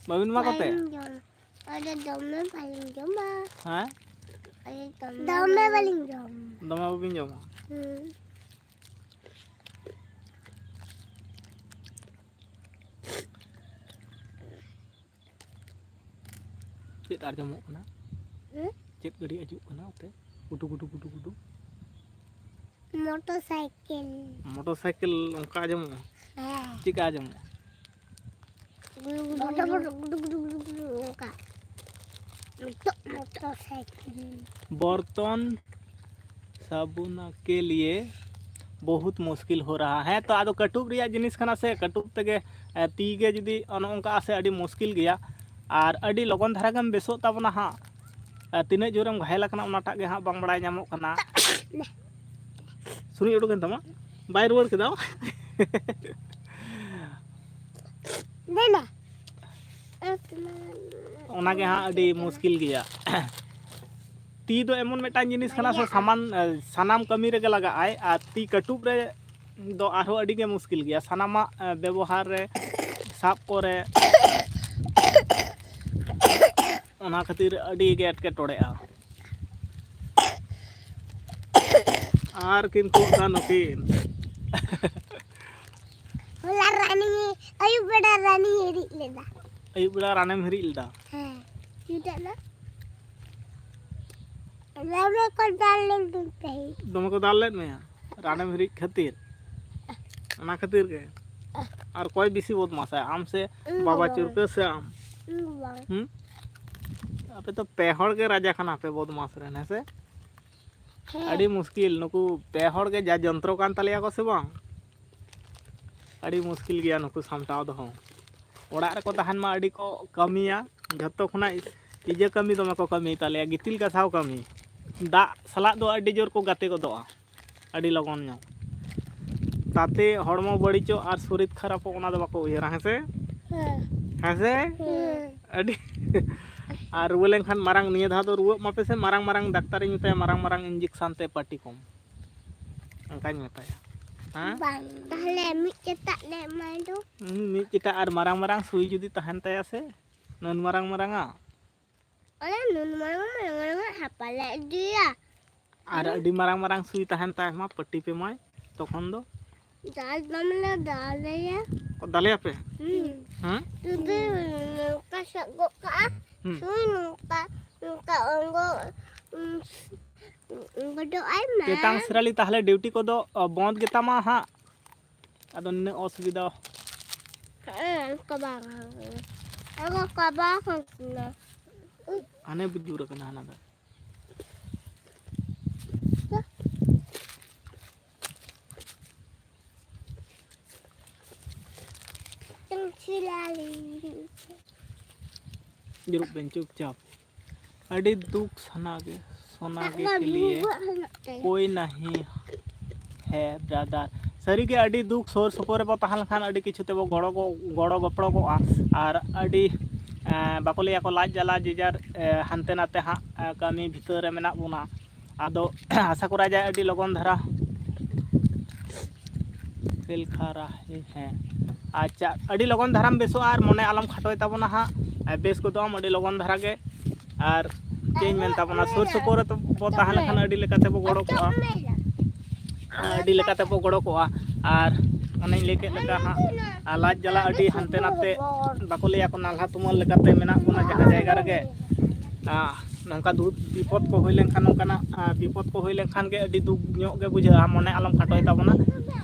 ᱵᱟᱹᱵᱤᱱ ᱮᱢᱟ ᱠᱚᱛᱮ? ᱵᱟᱹᱧ ᱡᱚᱢ᱾ ᱟᱞᱮ ᱫᱚᱢᱮ ᱵᱟᱞᱤᱧ ᱡᱚᱢᱟ᱾ ᱦᱮᱸ? ᱟᱞᱮ ᱫᱚᱢᱮ ᱫᱚᱢᱮ ᱵᱟᱞᱤᱧ ᱡᱚᱢ᱾ ᱫᱚᱢᱮ ᱵᱟᱹᱵᱤᱱ ᱡᱚᱢᱟ? ᱦᱩᱸ᱾ ᱪᱮᱫ ᱟᱸᱡᱚᱢᱚᱜ ᱠᱟᱱᱟ? ᱦᱮᱸ? ᱪᱮᱫ ᱜᱟᱹᱰᱤ ᱦᱤᱡᱩᱜ ᱠᱟᱱᱟ ᱚᱱᱛᱮ? ᱜᱩᱰᱩ ᱜᱩᱰᱩ ᱜᱩᱰᱩ ᱜᱩᱰᱩ᱾ Motor cycle. ᱢᱚᱴᱚᱨ ᱥᱟᱭᱠᱮᱞ ᱚᱱᱠᱟ ᱟᱸᱡᱚᱢᱚᱜᱼᱟ? ᱦᱮᱸ᱾ ᱪᱮᱫᱠᱟ ᱟᱸᱡᱚᱢᱚᱜᱼᱟ? ᱜᱩᱰᱩ ᱜᱩᱰᱩ ᱜᱩᱰᱩ ᱜᱩᱰᱩ ᱜᱩᱰᱩ ᱜᱩᱰᱩ ᱚᱱᱠᱟ᱾ Motor motor cycle. ᱵᱚᱨᱛᱚᱱ ᱥᱟᱵᱩᱱᱟ ᱠᱮ ᱞᱤᱭᱮ ᱵᱚᱦᱩᱛ ᱢᱩᱥᱠᱤᱞ ᱦᱳ ᱨᱟᱦᱟ ᱦᱮᱸ᱾ ᱛᱚ ᱟᱫᱚ ᱠᱟᱹᱴᱩᱵ ᱨᱮᱭᱟᱜ ᱡᱤᱱᱤᱥ ᱠᱟᱱᱟ ᱥᱮ, ᱠᱟᱹᱴᱩᱵ ᱛᱮᱜᱮ ᱮ, ᱛᱤ ᱜᱮ ᱡᱩᱫᱤ ᱚᱱᱮ ᱚᱱᱠᱟ ᱥᱮ ᱟᱹᱰᱤ ᱢᱩᱥᱠᱤᱞ ᱜᱮᱭᱟ᱾ ᱟᱨ ᱟᱹᱰᱤ ᱞᱚᱜᱚᱱ ᱫᱷᱟᱨᱟ ᱜᱮᱢ ᱵᱮᱥᱚᱜ ᱛᱟᱵᱚᱱᱟ ᱦᱟᱸᱜ᱾ ᱟᱨ ᱛᱤᱱᱟᱹᱜ ᱡᱳᱨᱮᱢ ᱜᱷᱟᱭᱮᱞ ᱟᱠᱟᱱᱟ ᱚᱱᱟᱴᱟᱜ ᱜᱮ ᱦᱟᱸᱜ ᱵᱟᱝ ᱵᱟᱲᱟᱭ ᱧᱟᱢᱚᱜ ᱠᱟᱱᱟ᱾ ᱥᱩᱨᱤᱡ ᱩᱰᱩᱠᱮᱱ ᱛᱟᱢᱟ, ᱵᱟᱭ ᱨᱩᱣᱟᱹᱲ ᱠᱮᱫᱟ᱾ ᱫᱮᱱᱟ᱾ ᱚᱱᱟᱜᱮ ᱦᱟᱸᱜ ᱟᱹᱰᱤ ᱢᱩᱥᱠᱤᱞ ᱜᱮᱭᱟ᱾ ᱛᱤ ᱫᱚ ᱮᱢᱚᱱ ᱢᱤᱫᱴᱟᱝ ᱡᱤᱱᱤᱥ ᱠᱟᱱᱟ ᱥᱮ, ᱥᱟᱢᱟᱱ ᱥᱟᱱᱟᱢ ᱠᱟᱹᱢᱤ ᱨᱮᱜᱮ ᱞᱟᱜᱟᱜ ᱟᱭ, ᱟᱨ ᱛᱤ ᱠᱟᱹᱴᱩᱵ ᱨᱮ ᱫᱚ ᱟᱨᱦᱚᱸ ᱟᱹᱰᱤ ᱜᱮ ᱢᱩᱥᱠᱤᱞ ᱜᱮᱭᱟ᱾ ᱥᱟᱱᱟᱢᱟᱜ ᱵᱮᱵᱚᱦᱟᱨ ᱨᱮ, ᱥᱟᱵ ᱠᱚᱨᱮ, ᱚᱱᱟ ᱠᱷᱟᱹᱛᱤᱨ ᱟᱹᱰᱤ ᱜᱮ ᱮᱴᱠᱮᱴᱚᱬᱮᱜᱼᱟ᱾ ᱟᱨ ᱠᱤᱱ ᱛᱩᱫ ᱫᱟ ᱱᱩᱠᱤᱱ᱾ ᱦᱚᱞᱟ ᱨᱟᱱᱤ, ᱟᱹᱭᱩᱵ ᱵᱮᱲᱟ ᱨᱟᱱᱤ ᱦᱤᱨᱤᱡ ᱞᱮᱫᱟ᱾ ᱟᱹᱭᱩᱵ ᱵᱮᱲᱟ ᱨᱟᱱᱮᱢ ᱦᱤᱨᱤᱡ ᱞᱮᱫᱟ? ᱦᱮᱸ, ᱪᱮᱫᱟᱜ ᱱᱟ? ᱫᱚᱢᱮ ᱠᱚ ᱫᱟᱞ ᱞᱮᱫᱤᱧ ᱛᱟᱦᱮᱸᱫ᱾ ᱫᱚᱢᱮ ᱠᱚ ᱫᱟᱞ ᱞᱮᱫ ᱢᱮᱭᱟ ᱨᱟᱱᱮᱢ ᱦᱤᱨᱤᱡ ᱠᱷᱟᱹᱛᱤᱨ? ᱚᱱᱟ ᱠᱷᱟᱹᱛᱤᱨ ᱜᱮ? ᱟᱨ ᱚᱠᱚᱭ ᱵᱮᱥᱤ ᱵᱚᱫᱢᱟᱥᱟᱭ, ᱟᱢ ᱥᱮ ᱤᱧ ᱵᱟᱵᱟ ᱵᱟᱵᱟ᱾ ᱪᱩᱨᱠᱟᱹ ᱥᱮ ᱟᱢ? ᱤᱧ ᱵᱟᱝ᱾ ᱦᱩᱸ? ᱟᱯᱮ ᱫᱚ ᱯᱮ ᱦᱚᱲ ᱜᱮ ᱨᱟᱡᱟ ᱠᱟᱱᱟ ᱯᱮ ᱵᱚᱫᱢᱟᱥ ᱨᱮᱱ, ᱦᱮᱸ ᱥᱮ? ᱦᱮᱸ᱾ ᱟᱹᱰᱤ ᱢᱩᱥᱠᱤᱞ, ᱱᱩᱠᱩ ᱯᱮ ᱦᱚᱲ ᱜᱮ ᱡᱟ ᱡᱚᱱᱛᱨᱚ ᱠᱟᱱ ᱛᱟᱞᱮᱭᱟ ᱠᱚ ᱥᱮ ᱵᱟᱝ, ᱟᱹᱰᱤ ᱢᱩᱥᱠᱤᱞ ᱜᱮᱭᱟ ᱱᱩᱠᱩ ᱥᱟᱢᱴᱟᱣ ᱫᱚᱦᱚ᱾ ᱚᱲᱟᱜ ᱨᱮᱠᱚ ᱛᱟᱦᱮᱱ ᱢᱟ ᱟᱹᱰᱤ ᱠᱚ ᱠᱟᱹᱢᱤᱭᱟ, ᱡᱷᱚᱛᱚ ᱠᱷᱚᱱᱟᱜ ᱤᱭᱟᱹ ᱠᱟᱹᱢᱤ ᱫᱚᱢᱮ ᱠᱚ ᱠᱟᱹᱢᱤ ᱛᱟᱞᱮᱭᱟ, ᱜᱤᱛᱤᱞ ᱜᱟᱥᱟᱣ ᱠᱟᱹᱢᱤ᱾ ᱫᱟᱜ ᱥᱟᱞᱟᱜ ᱫᱚ ᱟᱹᱰᱤ ᱡᱳᱨ ᱠᱚ ᱜᱟᱛᱮ ᱜᱚᱫᱚᱜᱼᱟ ᱟᱹᱰᱤ ᱞᱚᱜᱚᱱ ᱧᱚᱜ᱾ ᱛᱟᱛᱮ ᱦᱚᱲᱢᱚ ᱵᱟᱹᱲᱤᱡᱚᱜ ᱟᱨ ᱥᱚᱨᱤᱨ ᱠᱷᱟᱨᱟᱯᱚᱜ, ᱚᱱᱟ ᱫᱚ ᱵᱟᱠᱚ ᱩᱭᱦᱟᱹᱨᱟ, ᱦᱮᱸ ᱥᱮ? ᱦᱮᱸ᱾ ᱦᱮᱸ ᱥᱮ? ᱦᱮᱸ᱾ ᱟᱹᱰᱤ ᱟᱨ ᱨᱩᱣᱟᱹ ᱞᱮᱱᱠᱷᱟᱱ ᱢᱟᱨᱟᱝ, ᱱᱤᱭᱟᱹ ᱫᱷᱟᱣ ᱫᱚ ᱨᱩᱣᱟᱹᱜ ᱢᱟᱯᱮ ᱥᱮ, ᱢᱟᱨᱟᱝ ᱢᱟᱨᱟᱝ ᱰᱟᱠᱛᱟᱨᱤᱧ ᱢᱮᱛᱟᱭᱟ, ᱢᱟᱨᱟᱝ ᱢᱟᱨᱟᱝ ᱤᱧᱡᱮᱠᱥᱟᱱ ᱛᱮ ᱯᱟᱹᱴᱤ ᱠᱚᱢ, ᱚᱱᱠᱟᱧ ᱢᱮᱛᱟᱭᱟ᱾ ᱦᱮᱸ? ᱵᱟᱝ, ᱛᱟᱦᱞᱮ ᱢᱤᱫ ᱪᱮᱛᱟᱜ ᱞᱮ ᱮᱢᱟᱭ ᱫᱚ᱾ ᱦᱩᱸ, ᱢᱤᱫ ᱪᱮᱴᱟᱜ ᱟᱨ ᱢᱟᱨᱟᱝ ᱢᱟᱨᱟᱝ ᱥᱩᱭ ᱡᱩᱫᱤ ᱛᱟᱦᱮᱱ ᱛᱟᱭᱟ ᱥᱮ, ᱱᱩᱱ ᱢᱟᱨᱟᱝ ᱢᱟᱨᱟᱝᱟ᱾ ᱚᱱᱟ ᱱᱩᱱ ᱢᱟᱨᱟᱝ ᱢᱟᱨᱟᱝ ᱦᱟᱯᱟ ᱞᱮ ᱤᱫᱤᱭᱟ᱾ ᱟᱨ ᱟᱹᱰᱤ ᱢᱟᱨᱟᱝ ᱢᱟᱨᱟᱝ ᱥᱩᱭ ᱛᱟᱦᱮᱱ ᱛᱟᱭ ᱢᱟ, ᱯᱟᱹᱴᱤ ᱯᱮ ᱢᱟᱭ, ᱛᱚᱠᱷᱚᱱ ᱫᱚ? ᱫᱟᱞ ᱵᱟᱢ ᱞᱮ ᱫᱟᱞᱮᱭᱟ᱾ ᱫᱟᱞᱮᱭᱟᱯᱮ? ᱦᱩᱸ᱾ ᱦᱮᱸ? ᱡᱩᱫᱤ ᱱᱚᱝᱠᱟ ᱥᱟᱵ ᱜᱚᱫ ᱠᱟᱜᱼᱟ, ᱦᱩᱸ᱾ ᱥᱩᱭ ᱱᱚᱝᱠᱟ, ᱱᱚᱝᱠᱟ ᱚᱝᱜᱚ, ᱩᱸ, ᱚᱝᱜᱚ ᱫᱚ ᱟᱭ ᱢᱮ᱾ ᱛᱮᱛᱟᱝ ᱥᱤᱨᱟᱞᱤ, ᱛᱟᱦᱞᱮ ᱰᱤᱭᱩᱴᱤ ᱠᱚᱫᱚ, ᱚ, ᱵᱚᱱᱫ ᱜᱮᱛᱟᱢᱟ ᱦᱟᱸᱜ᱾ ᱟᱫᱚ ᱱᱤᱱᱟᱹᱜ ᱚᱥᱩᱵᱤᱫᱷᱟ᱾ ᱦᱮᱸ, ᱠᱟᱵᱟ᱾ ᱟᱫᱚ ᱠᱟᱵᱟ ᱠᱟᱱᱟ᱾ ᱦᱟᱱᱮ ᱵᱩᱡᱩᱨ ᱟᱠᱟᱱᱟ ᱦᱟᱱᱟ ᱫᱚ᱾ ᱫᱩᱲᱩᱵ ᱵᱮᱱ ᱪᱩᱯᱪᱟᱯ᱾ ᱟᱹᱰᱤ ᱫᱩᱠ ᱥᱟᱱᱟ ᱜᱮ, ᱥᱳᱱᱟ ᱜᱮ ᱠᱮ ᱞᱤᱭᱮ ᱠᱳᱭ ᱱᱟᱦᱤ ᱦᱮ ᱵᱨᱟᱫᱟᱨ᱾ ᱥᱟᱹᱨᱤᱜᱮ ᱟᱹᱰᱤ ᱫᱩᱠ, ᱥᱩᱨ ᱥᱩᱯᱩᱨ ᱨᱮᱵᱚ ᱛᱟᱦᱮᱸ ᱞᱮᱱᱠᱷᱟᱱ ᱟᱹᱰᱤ ᱠᱤᱪᱷᱩ ᱛᱮᱵᱚ ᱜᱚᱲᱚ ᱜᱚ-, ᱜᱚᱲᱚ ᱜᱚᱯᱚᱲᱚ ᱠᱚᱜᱼᱟ᱾ ᱟᱨ ᱟᱹᱰᱤ, ᱮᱸ, ᱵᱟᱠᱚ ᱞᱟᱹᱭᱟ ᱠᱚ ᱞᱟᱡ ᱡᱟᱞᱟ ᱡᱮ ᱡᱟᱨ, ᱮᱸ, ᱦᱟᱱᱛᱮ ᱱᱟᱛᱮ ᱦᱟᱸᱜ, ᱮᱸ, ᱠᱟᱹᱢᱤ ᱵᱷᱤᱛᱟᱹᱨ ᱨᱮ ᱢᱮᱱᱟᱜ ᱵᱚᱱᱟ᱾ ᱟᱫᱚ ᱟᱥᱟ ᱠᱚᱨᱟ ᱡᱟᱭ ᱟᱹᱰᱤ ᱞᱚᱜᱚᱱ ᱫᱷᱟᱨᱟ ᱠᱷᱮᱞ ᱠᱷᱟᱨᱟ ᱦᱮᱸ᱾ ᱟᱪᱪᱷᱟ, ᱟᱹᱰᱤ ᱞᱚᱜᱚᱱ ᱫᱷᱟᱨᱟᱢ ᱵᱮᱥᱚᱜᱼᱟ ᱟᱨ ᱢᱚᱱᱮ ᱟᱞᱚᱢ ᱠᱷᱟᱴᱚᱭ ᱛᱟᱵᱚᱱᱟ ᱦᱟᱸᱜ, ᱵᱮᱥ ᱜᱚᱫᱚᱜ ᱟᱢ ᱟᱹᱰᱤ ᱞᱚᱜᱚᱱ ᱫᱷᱟᱨᱟ ᱜᱮ᱾ ᱟᱨ ᱪᱮᱫ ᱤᱧ ᱢᱮᱱ ᱛᱟᱵᱚᱱᱟ, ᱥᱩᱨ ᱥᱩᱯᱩᱨ ᱨᱮ ᱵᱚ ᱛᱟᱦᱮᱸ ᱞᱮᱱᱠᱷᱟᱱ ᱟᱹᱰᱤ ᱞᱮᱠᱟ ᱛᱮᱵᱚ ᱜᱚᱲᱚ ᱠᱚᱜᱼᱟ, ᱟᱹᱰᱤ ᱞᱮᱠᱟ ᱛᱮᱵᱚ ᱜᱚᱲᱚ ᱠᱚᱜᱼᱟ᱾ ᱟᱨ ᱚᱱᱮᱧ ᱞᱟᱹᱭ ᱠᱮᱫ ᱞᱮᱠᱟ ᱦᱟᱸᱜ, ᱟᱨ ᱞᱟᱡ ᱡᱟᱞᱟ ᱟᱹᱰᱤ ᱦᱟᱱᱛᱮ ᱱᱟᱛᱮ, ᱵᱟᱠᱚ ᱞᱟᱹᱭᱟ ᱠᱚ ᱱᱟᱞᱦᱟ ᱛᱩᱢᱟᱹᱞ ᱞᱮᱠᱟᱛᱮ ᱢᱮᱱᱟᱜ ᱵᱚᱱᱟ ᱡᱟᱦᱟᱸ ᱡᱟᱭᱜᱟ ᱨᱮᱜᱮ, ᱟᱨ ᱱᱚᱝᱠᱟ ᱫᱩᱠ ᱵᱤᱯᱚᱫ ᱠᱚ ᱦᱩᱭ ᱞᱮᱱᱠᱷᱟᱱ, ᱱᱚᱝᱠᱟᱱᱟᱜ, ᱟᱨ ᱵᱤᱯᱚᱫ ᱠᱚ ᱦᱩᱭ ᱞᱮᱱᱠᱷᱟᱱ ᱜᱮ ᱟᱹᱰᱤ ᱫᱩᱠ ᱧᱚᱜ ᱜᱮ ᱵᱩᱡᱷᱟᱹᱜᱼᱟ, ᱢᱚᱱᱮ ᱟᱞᱚᱢ ᱠᱷᱟᱴᱚᱭ ᱛᱟᱵᱚᱱᱟ᱾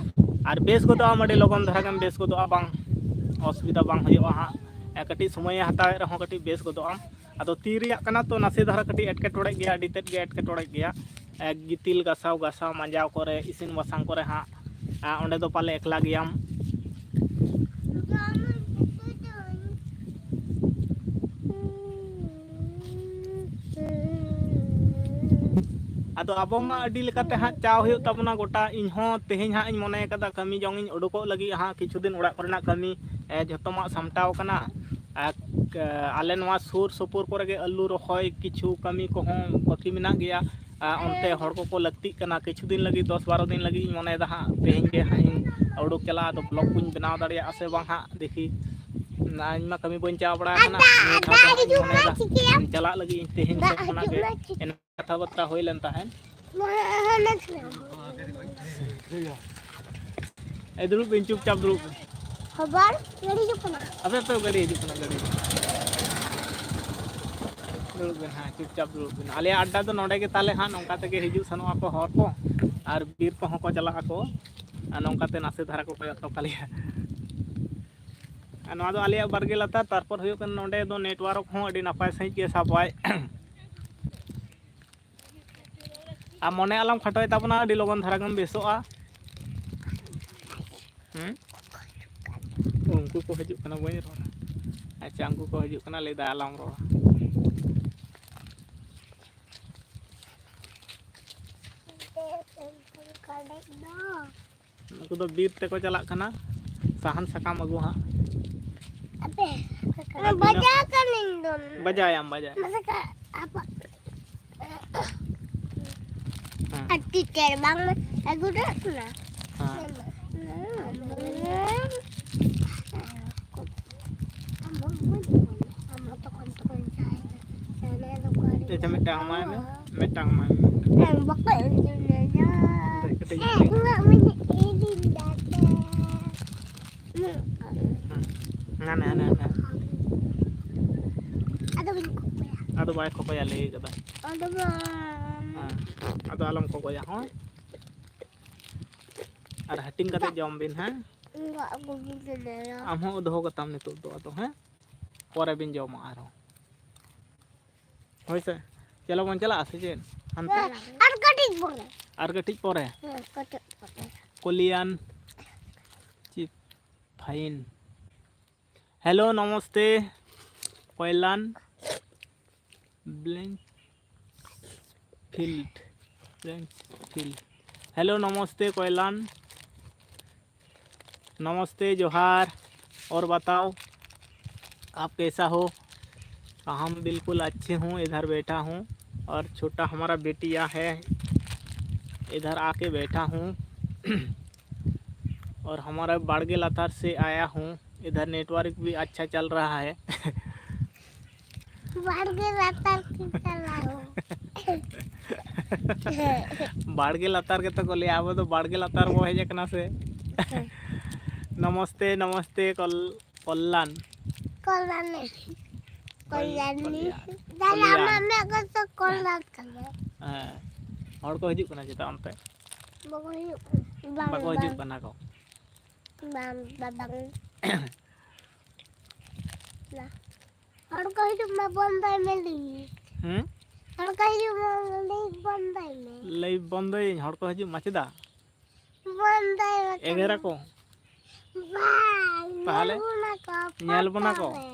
ᱟᱨ ᱵᱮᱥ ᱜᱚᱫᱚᱜ ᱟᱢ, ᱟᱹᱰᱤ ᱞᱚᱜᱚᱱ ᱫᱷᱟᱨᱟ ᱜᱮᱢ ᱵᱮᱥ ᱜᱚᱫᱚᱜᱼᱟ, ᱵᱟᱝ ᱚᱥᱩᱵᱤᱫᱷᱟ ᱵᱟᱝ ᱦᱩᱭᱩᱜᱼᱟ ᱦᱟᱸᱜ᱾ ᱠᱟᱹᱴᱤᱡ ᱥᱚᱢᱚᱭᱮ ᱦᱟᱛᱟᱣᱮᱫ ᱨᱮᱦᱚᱸ ᱠᱟᱹᱴᱤᱡ ᱵᱮᱥ ᱜᱚᱫᱚᱜ ᱟᱢ᱾ ᱟᱫᱚ ᱛᱤ ᱨᱮᱭᱟᱜ ᱠᱟᱱᱟ ᱛᱚ, ᱱᱟᱥᱮ ᱫᱷᱟᱨᱟ ᱠᱟᱹᱴᱤᱡ ᱮᱴᱠᱮᱴᱚᱬᱮ ᱜᱮᱭᱟ, ᱟᱹᱰᱤ ᱛᱮᱫ ᱜᱮ ᱮᱴᱠᱮᱴᱚᱬᱮ ᱜᱮᱭᱟ᱾ ᱮ, ᱜᱤᱛᱤᱞ ᱜᱟᱥᱟᱣ ᱜᱟᱥᱟᱣ ᱢᱟᱸᱡᱟᱣ ᱠᱚᱨᱮ, ᱤᱥᱤᱱ ᱵᱟᱥᱟᱝ ᱠᱚᱨᱮ ᱦᱟᱸᱜ, ᱟ, ᱚᱸᱰᱮ ᱫᱚ ᱯᱟᱞᱮ ᱮᱠᱞᱟ ᱜᱮᱭᱟᱢ᱾ ᱟᱫᱚ ᱟᱵᱚ ᱢᱟ ᱟᱹᱰᱤ ᱞᱮᱠᱟᱛᱮ ᱦᱟᱸᱜ ᱪᱟᱣ ᱦᱩᱭᱩᱜ ᱛᱟᱵᱚᱱᱟ ᱜᱚᱴᱟ᱾ ᱤᱧ ᱦᱚᱸ ᱛᱮᱦᱮᱧ ᱦᱟᱸᱜ ᱤᱧ ᱢᱚᱱᱮ ᱠᱟᱫᱟ ᱠᱟᱹᱢᱤ ᱡᱚᱝ ᱤᱧ ᱩᱰᱩᱠᱚᱜ ᱞᱟᱹᱜᱤᱫ ᱦᱟᱸᱜ, ᱠᱤᱪᱷᱩ ᱫᱤᱱ ᱚᱲᱟᱜ ᱠᱚᱨᱮᱱᱟᱜ ᱠᱟᱹᱢᱤ, ᱮ, ᱡᱷᱚᱛᱚᱢᱟᱜ ᱥᱟᱢᱴᱟᱣ ᱠᱟᱱᱟ᱾ ᱟᱨ, ᱮ, ᱟᱞᱮ ᱱᱚᱣᱟ ᱥᱩᱨ ᱥᱩᱯᱩᱨ ᱠᱚᱨᱮ ᱜᱮ ᱟᱹᱞᱩ ᱨᱚᱦᱚᱭ ᱠᱤᱪᱷᱩ ᱠᱟᱹᱢᱤ ᱠᱚᱦᱚᱸ ᱵᱟᱹᱠᱤ ᱢᱮᱱᱟᱜ ᱜᱮᱭᱟ᱾ ᱟ, ᱚᱱᱛᱮ ᱦᱚᱲ ᱠᱚᱠᱚ ᱞᱟᱹᱠᱛᱤᱜ ᱠᱟᱱᱟ᱾ ᱠᱤᱪᱷᱩ ᱫᱤᱱ ᱞᱟᱹᱜᱤᱫ, ᱫᱚᱥ ᱵᱟᱨᱚ ᱫᱤᱱ ᱞᱟᱹᱜᱤᱫ ᱤᱧ ᱢᱚᱱᱮᱭᱮᱫᱟ ᱦᱟᱸᱜ, ᱛᱮᱦᱮᱧ ᱜᱮ ᱦᱟᱸᱜ ᱤᱧ ᱩᱰᱩᱠ ᱪᱟᱞᱟᱜᱼᱟ᱾ ᱟᱫᱚ vlog ᱠᱚᱧ ᱵᱮᱱᱟᱣ ᱫᱟᱲᱮᱭᱟᱜᱼᱟ ᱥᱮ ᱵᱟᱝ ᱦᱟᱸᱜ, ᱫᱮᱠᱷᱤ᱾ ᱤᱧ ᱢᱟ ᱠᱟᱹᱢᱤ ᱵᱟᱹᱧ ᱪᱟᱞᱟᱣ ᱵᱟᱲᱟ ᱟᱠᱟᱱᱟ, ᱱᱤᱭᱟᱹ ᱫᱷᱟᱣ ᱫᱚ ᱦᱟᱸᱜ ᱤᱧ ᱢᱚᱱᱮᱭᱮᱫᱟ ᱪᱟᱞᱟᱜ ᱞᱟᱹᱜᱤᱫ ᱤᱧ ᱛᱮᱦᱮᱧ ᱥᱮᱫ ᱠᱷᱚᱱᱟᱜ ᱜᱮ᱾ ᱮᱱᱟᱝ ᱠᱟᱛᱷᱟ ᱵᱟᱨᱛᱟ ᱦᱩᱭ ᱞᱮᱱ ᱛᱟᱦᱮᱸᱫ᱾ ᱮ, ᱫᱩᱲᱩᱵ ᱵᱤᱱ, ᱪᱩᱯᱪᱟᱯ ᱫᱩᱲᱩᱵ ᱵᱤᱱ᱾ ᱠᱷᱚᱵᱚᱨ ᱜᱟᱹᱰᱤ ᱦᱤᱡᱩᱜ ᱠᱟᱱᱟ᱾ ᱟᱯᱮ ᱯᱮ, ᱜᱟᱹᱰᱤ ᱦᱤᱡᱩᱜ ᱠᱟᱱᱟ, ᱜᱟᱹᱰᱤ ᱦᱤᱡᱩᱜ ᱠᱟᱱᱟ᱾ ᱫᱩᱲᱩᱵ ᱵᱮᱱ, ᱦᱮᱸ, ᱪᱩᱯᱪᱟᱯ ᱫᱩᱲᱩᱵ ᱵᱮᱱ᱾ ᱟᱞᱮᱭᱟᱜ ᱟᱰᱰᱟ ᱫᱚ ᱱᱚᱰᱮ ᱜᱮ ᱛᱟᱞᱮ ᱦᱟᱸᱜ, ᱱᱚᱝᱠᱟ ᱛᱮᱜᱮ ᱦᱤᱡᱩᱜ ᱥᱮᱱᱚᱜ ᱟᱠᱚ ᱦᱚᱲ ᱠᱚ, ᱟᱨ ᱵᱤᱨ ᱠᱚᱦᱚᱸ ᱠᱚ ᱪᱟᱞᱟᱜ ᱟᱠᱚ, ᱟᱨ ᱱᱚᱝᱠᱟ ᱛᱮ ᱱᱟᱥᱮ ᱫᱷᱟᱨᱟ ᱠᱚ ᱠᱚᱭᱚᱜ ᱦᱚᱴᱚ ᱠᱟᱞᱮᱭᱟ᱾ ᱟᱨ ᱱᱚᱣᱟ ᱫᱚ ᱟᱞᱮᱭᱟᱜ ᱵᱟᱲᱜᱮ ᱞᱟᱛᱟᱨ, ᱛᱟᱨᱯᱚᱨ ᱦᱩᱭᱩᱜ ᱠᱟᱱᱟ ᱱᱚᱰᱮ ᱫᱚ network ᱦᱚᱸ ᱟᱹᱰᱤ ᱱᱟᱯᱟᱭ ᱥᱟᱺᱦᱤᱡ ᱜᱮ ᱥᱟᱵᱟᱭ᱾ ᱟᱨ ᱢᱚᱱᱮ ᱟᱞᱚᱢ ᱠᱷᱟᱴᱚᱭ ᱛᱟᱵᱚᱱᱟ, ᱟᱹᱰᱤ ᱞᱚᱜᱚᱱ ᱫᱷᱟᱨᱟ ᱜᱮᱢ ᱵᱮᱥᱚᱜᱼᱟ᱾ ᱦᱩᱸ? ᱩᱱᱠᱩ ᱠᱚ ᱦᱤᱡᱩᱜ ᱠᱟᱱᱟ, ᱵᱟᱹᱧ ᱨᱚᱲᱟ᱾ ᱟᱪᱪᱷᱟ, ᱩᱱᱠᱩ ᱠᱚ ᱦᱤᱡᱩᱜ ᱠᱟᱱᱟ, ᱞᱟᱹᱭᱫᱟ ᱟᱞᱚᱢ ᱨᱚᱲᱟ᱾ ᱩᱱᱠᱩ ᱫᱚ ᱵᱤᱨ ᱛᱮᱠᱚ ᱪᱟᱞᱟᱜ ᱠᱟᱱᱟ ᱥᱟᱦᱟᱱ ᱥᱟᱠᱟᱢ ᱟᱹᱜᱩ ᱦᱟᱸᱜ᱾ ᱟᱯᱮ, ᱟᱨ ᱵᱟᱡᱟᱣ ᱠᱟᱹᱱᱟᱹᱧ ᱫᱚ᱾ ᱵᱟᱡᱟᱣᱟᱭᱟᱢ, ᱵᱟᱡᱟᱣ᱾ ᱢᱟᱥᱮ ᱠᱟ-, ᱟᱯᱟ-, ᱦᱮᱸ᱾ ᱟᱨ ᱴᱤᱪᱟᱨ ᱵᱟᱝ ᱟᱹᱜᱩ ᱫᱟᱲᱮᱭᱟᱜ ᱠᱟᱱᱟ᱾ ᱦᱮᱸ᱾ ᱟᱪᱪᱷᱟ, ᱢᱤᱫᱴᱟᱝ ᱮᱢᱟᱭ ᱢᱮ, ᱢᱤᱫᱴᱟᱝ ᱮᱢᱟᱭ ᱢᱮ᱾ ᱵᱟᱠᱚ ᱮᱢ ᱫᱟᱲᱮᱭᱟᱜᱼᱟ᱾ ᱠᱟᱹᱴᱤᱡ, ᱠᱟᱹᱴᱤᱡ᱾ ᱦᱮᱸ, ᱤᱧᱟᱹᱜ ᱢᱤᱫᱴᱤᱡ ᱤᱧ ᱫᱟᱲᱮᱭᱟᱜᱼᱟ᱾ ᱦᱟᱱᱟ, ᱦᱟᱱᱟ, ᱦᱟᱱᱟ᱾ ᱟᱫᱚ ᱵᱟᱹᱧ ᱠᱚᱠᱚᱭᱟ᱾ ᱟᱫᱚ ᱵᱟᱭ ᱠᱚᱠᱚᱭᱟ, ᱞᱟᱹᱭ ᱠᱟᱫᱟ᱾ ᱟᱫᱚ ᱵᱟᱝ᱾ ᱦᱮᱸ, ᱟᱫᱚ ᱟᱞᱚᱢ ᱠᱚᱠᱚᱭᱟ, ᱦᱳᱭ? ᱟᱨ ᱦᱟᱹᱴᱤᱧ ᱠᱟᱛᱮ ᱡᱚᱢ ᱵᱤᱱ, ᱦᱮᱸ? ᱤᱧ ᱫᱚ ᱟᱹᱜᱩ ᱵᱤᱱ ᱞᱟᱹᱭᱟ᱾ ᱟᱢ ᱦᱚᱸ ᱫᱚᱦᱚ ᱠᱟᱛᱟᱢ ᱱᱤᱛᱚᱜ ᱫᱚ, ᱟᱫᱚ, ᱦᱮᱸ? ᱯᱚᱨᱮ ᱵᱤᱱ ᱡᱚᱢᱟ ᱟᱨᱦᱚᱸ᱾ ᱦᱳᱭ ᱥᱮ? ᱪᱚᱞᱚ ᱵᱚᱱ ᱪᱟᱞᱟᱜᱼᱟ ᱥᱮ ᱪᱮᱫ? ᱦᱟᱱᱛᱮ? ᱟᱨ ᱠᱟᱹᱴᱤᱡ ᱯᱚᱨᱮ᱾ ᱟᱨ ᱠᱟᱹᱴᱤᱡ ᱯᱚᱨᱮ? ᱦᱮᱸ, ᱠᱟᱹᱴᱤᱡ ᱯᱚᱨᱮ᱾ ᱠᱚᱞᱤᱭᱟᱱ ᱪᱤᱯ ᱯᱷᱟᱭᱤᱱ᱾ Hello, ᱱᱚᱢᱚᱥᱛᱮ, ᱠᱚᱭᱞᱟᱱ blank field, blank field. Hello, नमस्ते कोयलान। नमस्ते, जोहार। और बताओ, आप कैसा हो? हम बिल्कुल अच्छे हूँ, इधर बैठा हूँ। और छोटा हमारा बेटिया है, इधर आके बैठा हूँ। और हमारा बाड़गे लातार से आया हूँ, इधर नेटवर्क भी अच्छा चल रहा है। ᱵᱟᱲᱜᱮ ᱞᱟᱛᱟᱨ ᱠᱚ ᱪᱟᱞᱟᱣ᱾ ᱵᱟᱲᱜᱮ ᱞᱟᱛᱟᱨ ᱜᱮᱛᱚ ᱠᱚ ᱞᱟᱹᱭᱟ, ᱟᱵᱚ ᱫᱚ ᱵᱟᱲᱜᱮ ᱞᱟᱛᱟᱨ ᱵᱚ ᱦᱮᱡ ᱟᱠᱟᱱᱟ ᱥᱮ᱾ ᱱᱚᱢᱚᱥᱛᱮ, ᱱᱚᱢᱚᱥᱛᱮ, ᱠᱚᱞ-, ᱠᱚᱞᱞᱟᱱ᱾ ᱠᱚᱞᱞᱟᱱᱤ᱾ ᱠᱚᱞ-, ᱠᱚᱞᱭᱟᱱᱤ᱾ ᱠᱚᱞᱭᱟᱱ᱾ ᱫᱟᱫᱟ, ᱠᱚᱞᱭᱟᱱ᱾ ᱟᱢᱟᱜ ᱢᱮᱫ ᱠᱚ ᱥᱮ ᱠᱚᱞᱞᱟᱱ ᱠᱟᱱᱟ? ᱦᱮᱸ᱾ ᱦᱚᱲ ᱠᱚ ᱦᱤᱡᱩᱜ ᱠᱟᱱᱟ ᱪᱮᱛᱟ ᱚᱱᱛᱮ? ᱵᱟᱠᱚ ᱦᱤᱡᱩᱜ ᱠᱟᱱᱟ᱾ ᱵᱟᱝ, ᱵᱟᱠᱚ ᱦᱤᱡᱩᱜ ᱵᱟᱝ᱾ ᱠᱟᱱᱟ ᱠᱚ᱾ ᱵᱟᱝ, ᱵᱟᱝ, ᱵᱟᱝ᱾ ᱱᱟ᱾ ᱦᱚᱲ ᱠᱚ ᱦᱤᱡᱩᱜ ᱢᱟ, ᱵᱚᱱᱫᱚᱭ ᱢᱮ ᱞᱟᱹᱭ᱾ ᱦᱩᱸ? ᱦᱚᱲ ᱠᱚ ᱦᱤᱡᱩᱜ ᱢᱟ, ᱞᱟᱹᱭ ᱵᱚᱱᱫᱚᱭ ᱢᱮ᱾ ᱞᱟᱹᱭ ᱵᱚᱱᱫᱚᱭᱟᱹᱧ, ᱦᱚᱲ ᱠᱚ ᱦᱤᱡᱩᱜ ᱢᱟ, ᱪᱮᱫᱟᱜ? ᱵᱚᱱᱫᱚᱭ ᱢᱮ᱾ ᱮᱜᱮᱨᱟ ᱠᱚ? ᱵᱟᱝ, ᱛᱟᱦᱞᱮ? ᱧᱮᱞ ᱵᱚᱱᱟ ᱠᱚ, ᱧᱮᱞ ᱵᱚᱱᱟ ᱠᱚ? ᱯᱷᱳᱴᱳ ᱨᱮ᱾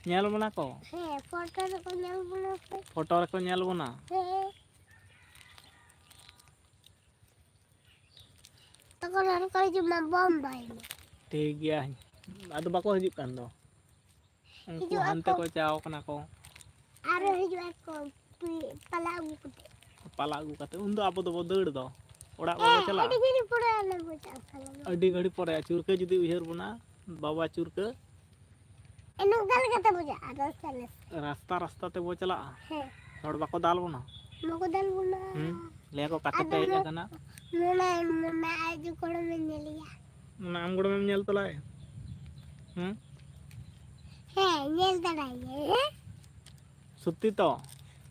ᱧᱮᱞ ᱵᱚᱱᱟ ᱠᱚ? ᱦᱮᱸ, ᱯᱷᱳᱴᱳ ᱨᱮᱠᱚ ᱧᱮᱞ ᱵᱚᱱᱟ ᱥᱮ᱾ ᱯᱷᱳᱴᱳ ᱨᱮᱠᱚ ᱧᱮᱞ ᱵᱚᱱᱟ? ᱦᱮᱸ᱾ ᱛᱚᱠᱷᱚᱱ ᱦᱚᱲ ᱠᱚ ᱦᱤᱡᱩᱜ ᱢᱟ, ᱵᱚᱱᱫᱚᱭ ᱢᱮ᱾ ᱴᱷᱤᱠ ᱜᱮᱭᱟ, ᱟᱫᱚ ᱵᱟᱠᱚ ᱦᱤᱡᱩᱜ ᱠᱟᱱ ᱫᱚ᱾ ᱩᱱᱠᱩ ᱦᱤᱡᱩᱜ ᱦᱟᱱᱛᱮ ᱟᱠᱚ᱾ ᱠᱚ ᱪᱟᱣ ᱠᱟᱱᱟ ᱠᱚ᱾ ᱟᱨᱚ ᱦᱤᱡᱩᱜ ᱟᱠᱚ, ᱯᱟᱞᱟ ᱟᱹᱜᱩ ᱠᱟᱛᱮ᱾ ᱯᱟᱞᱟ ᱟᱹᱜᱩ ᱠᱟᱛᱮ, ᱩᱱᱫᱚ ᱟᱵᱚ ᱫᱚᱵᱚ ᱫᱟᱹᱲ ᱫᱚ᱾ ᱚᱲᱟᱜ ᱵᱟᱵᱚ ᱦᱮᱸ, ᱪᱟᱞᱟᱜᱼᱟ? ᱟᱹᱰᱤ ᱜᱷᱟᱹᱲᱤᱡ ᱯᱚᱨᱮ ᱟᱞᱮ ᱵᱚ ᱪᱟᱞᱟᱜᱼᱟ, ᱯᱟᱞᱟ ᱟᱹᱜᱩ᱾ ᱟᱹᱰᱤ ᱜᱷᱟᱹᱲᱤᱡ ᱯᱚᱨᱮ, ᱪᱩᱨᱠᱟᱹ ᱡᱩᱫᱤ ᱩᱭᱦᱟᱹᱨ ᱵᱚᱱᱟ, ᱵᱟᱵᱟ ᱪᱩᱨᱠᱟᱹ᱾ ᱮᱱᱚᱜ ᱜᱟᱞ ᱠᱟᱛᱮ ᱵᱚ ᱪᱟᱞᱟᱜᱼᱟ, ᱨᱟᱥᱛᱟ ᱨᱟᱥᱛᱟ᱾ ᱨᱟᱥᱛᱟ ᱨᱟᱥᱛᱟ ᱛᱮᱵᱚ ᱪᱟᱞᱟᱜᱼᱟ? ᱦᱮᱸ᱾ ᱦᱚᱲ ᱵᱟᱠᱚ ᱫᱟᱞ ᱵᱚᱱᱟ? ᱵᱟᱠᱚ ᱫᱟᱞ ᱵᱚᱱᱟ᱾ ᱦᱩᱸ? ᱞᱟᱹᱭᱟ ᱠᱚ ᱠᱟᱴᱟ ᱟᱫᱚ ᱯᱮ ᱦᱮᱡ ᱢᱚ-, ᱟᱠᱟᱱᱟ᱾ ᱢᱚᱱᱟ, ᱢᱚᱱᱟ ᱟᱡ ᱜᱚᱲᱚᱢᱮ ᱧᱮᱞᱮᱭᱟ᱾ ᱢᱚᱱᱟ ᱟᱢ ᱜᱚᱲᱚᱢᱮᱢ ᱧᱮᱞ ᱛᱟᱞᱟᱭᱟ? ᱦᱩᱸ? ᱦᱮᱸ, ᱧᱮᱞ ᱛᱟᱨᱟᱭᱟᱹᱧ, ᱦᱮᱸ? ᱥᱚᱛᱛᱤ ᱛᱚ?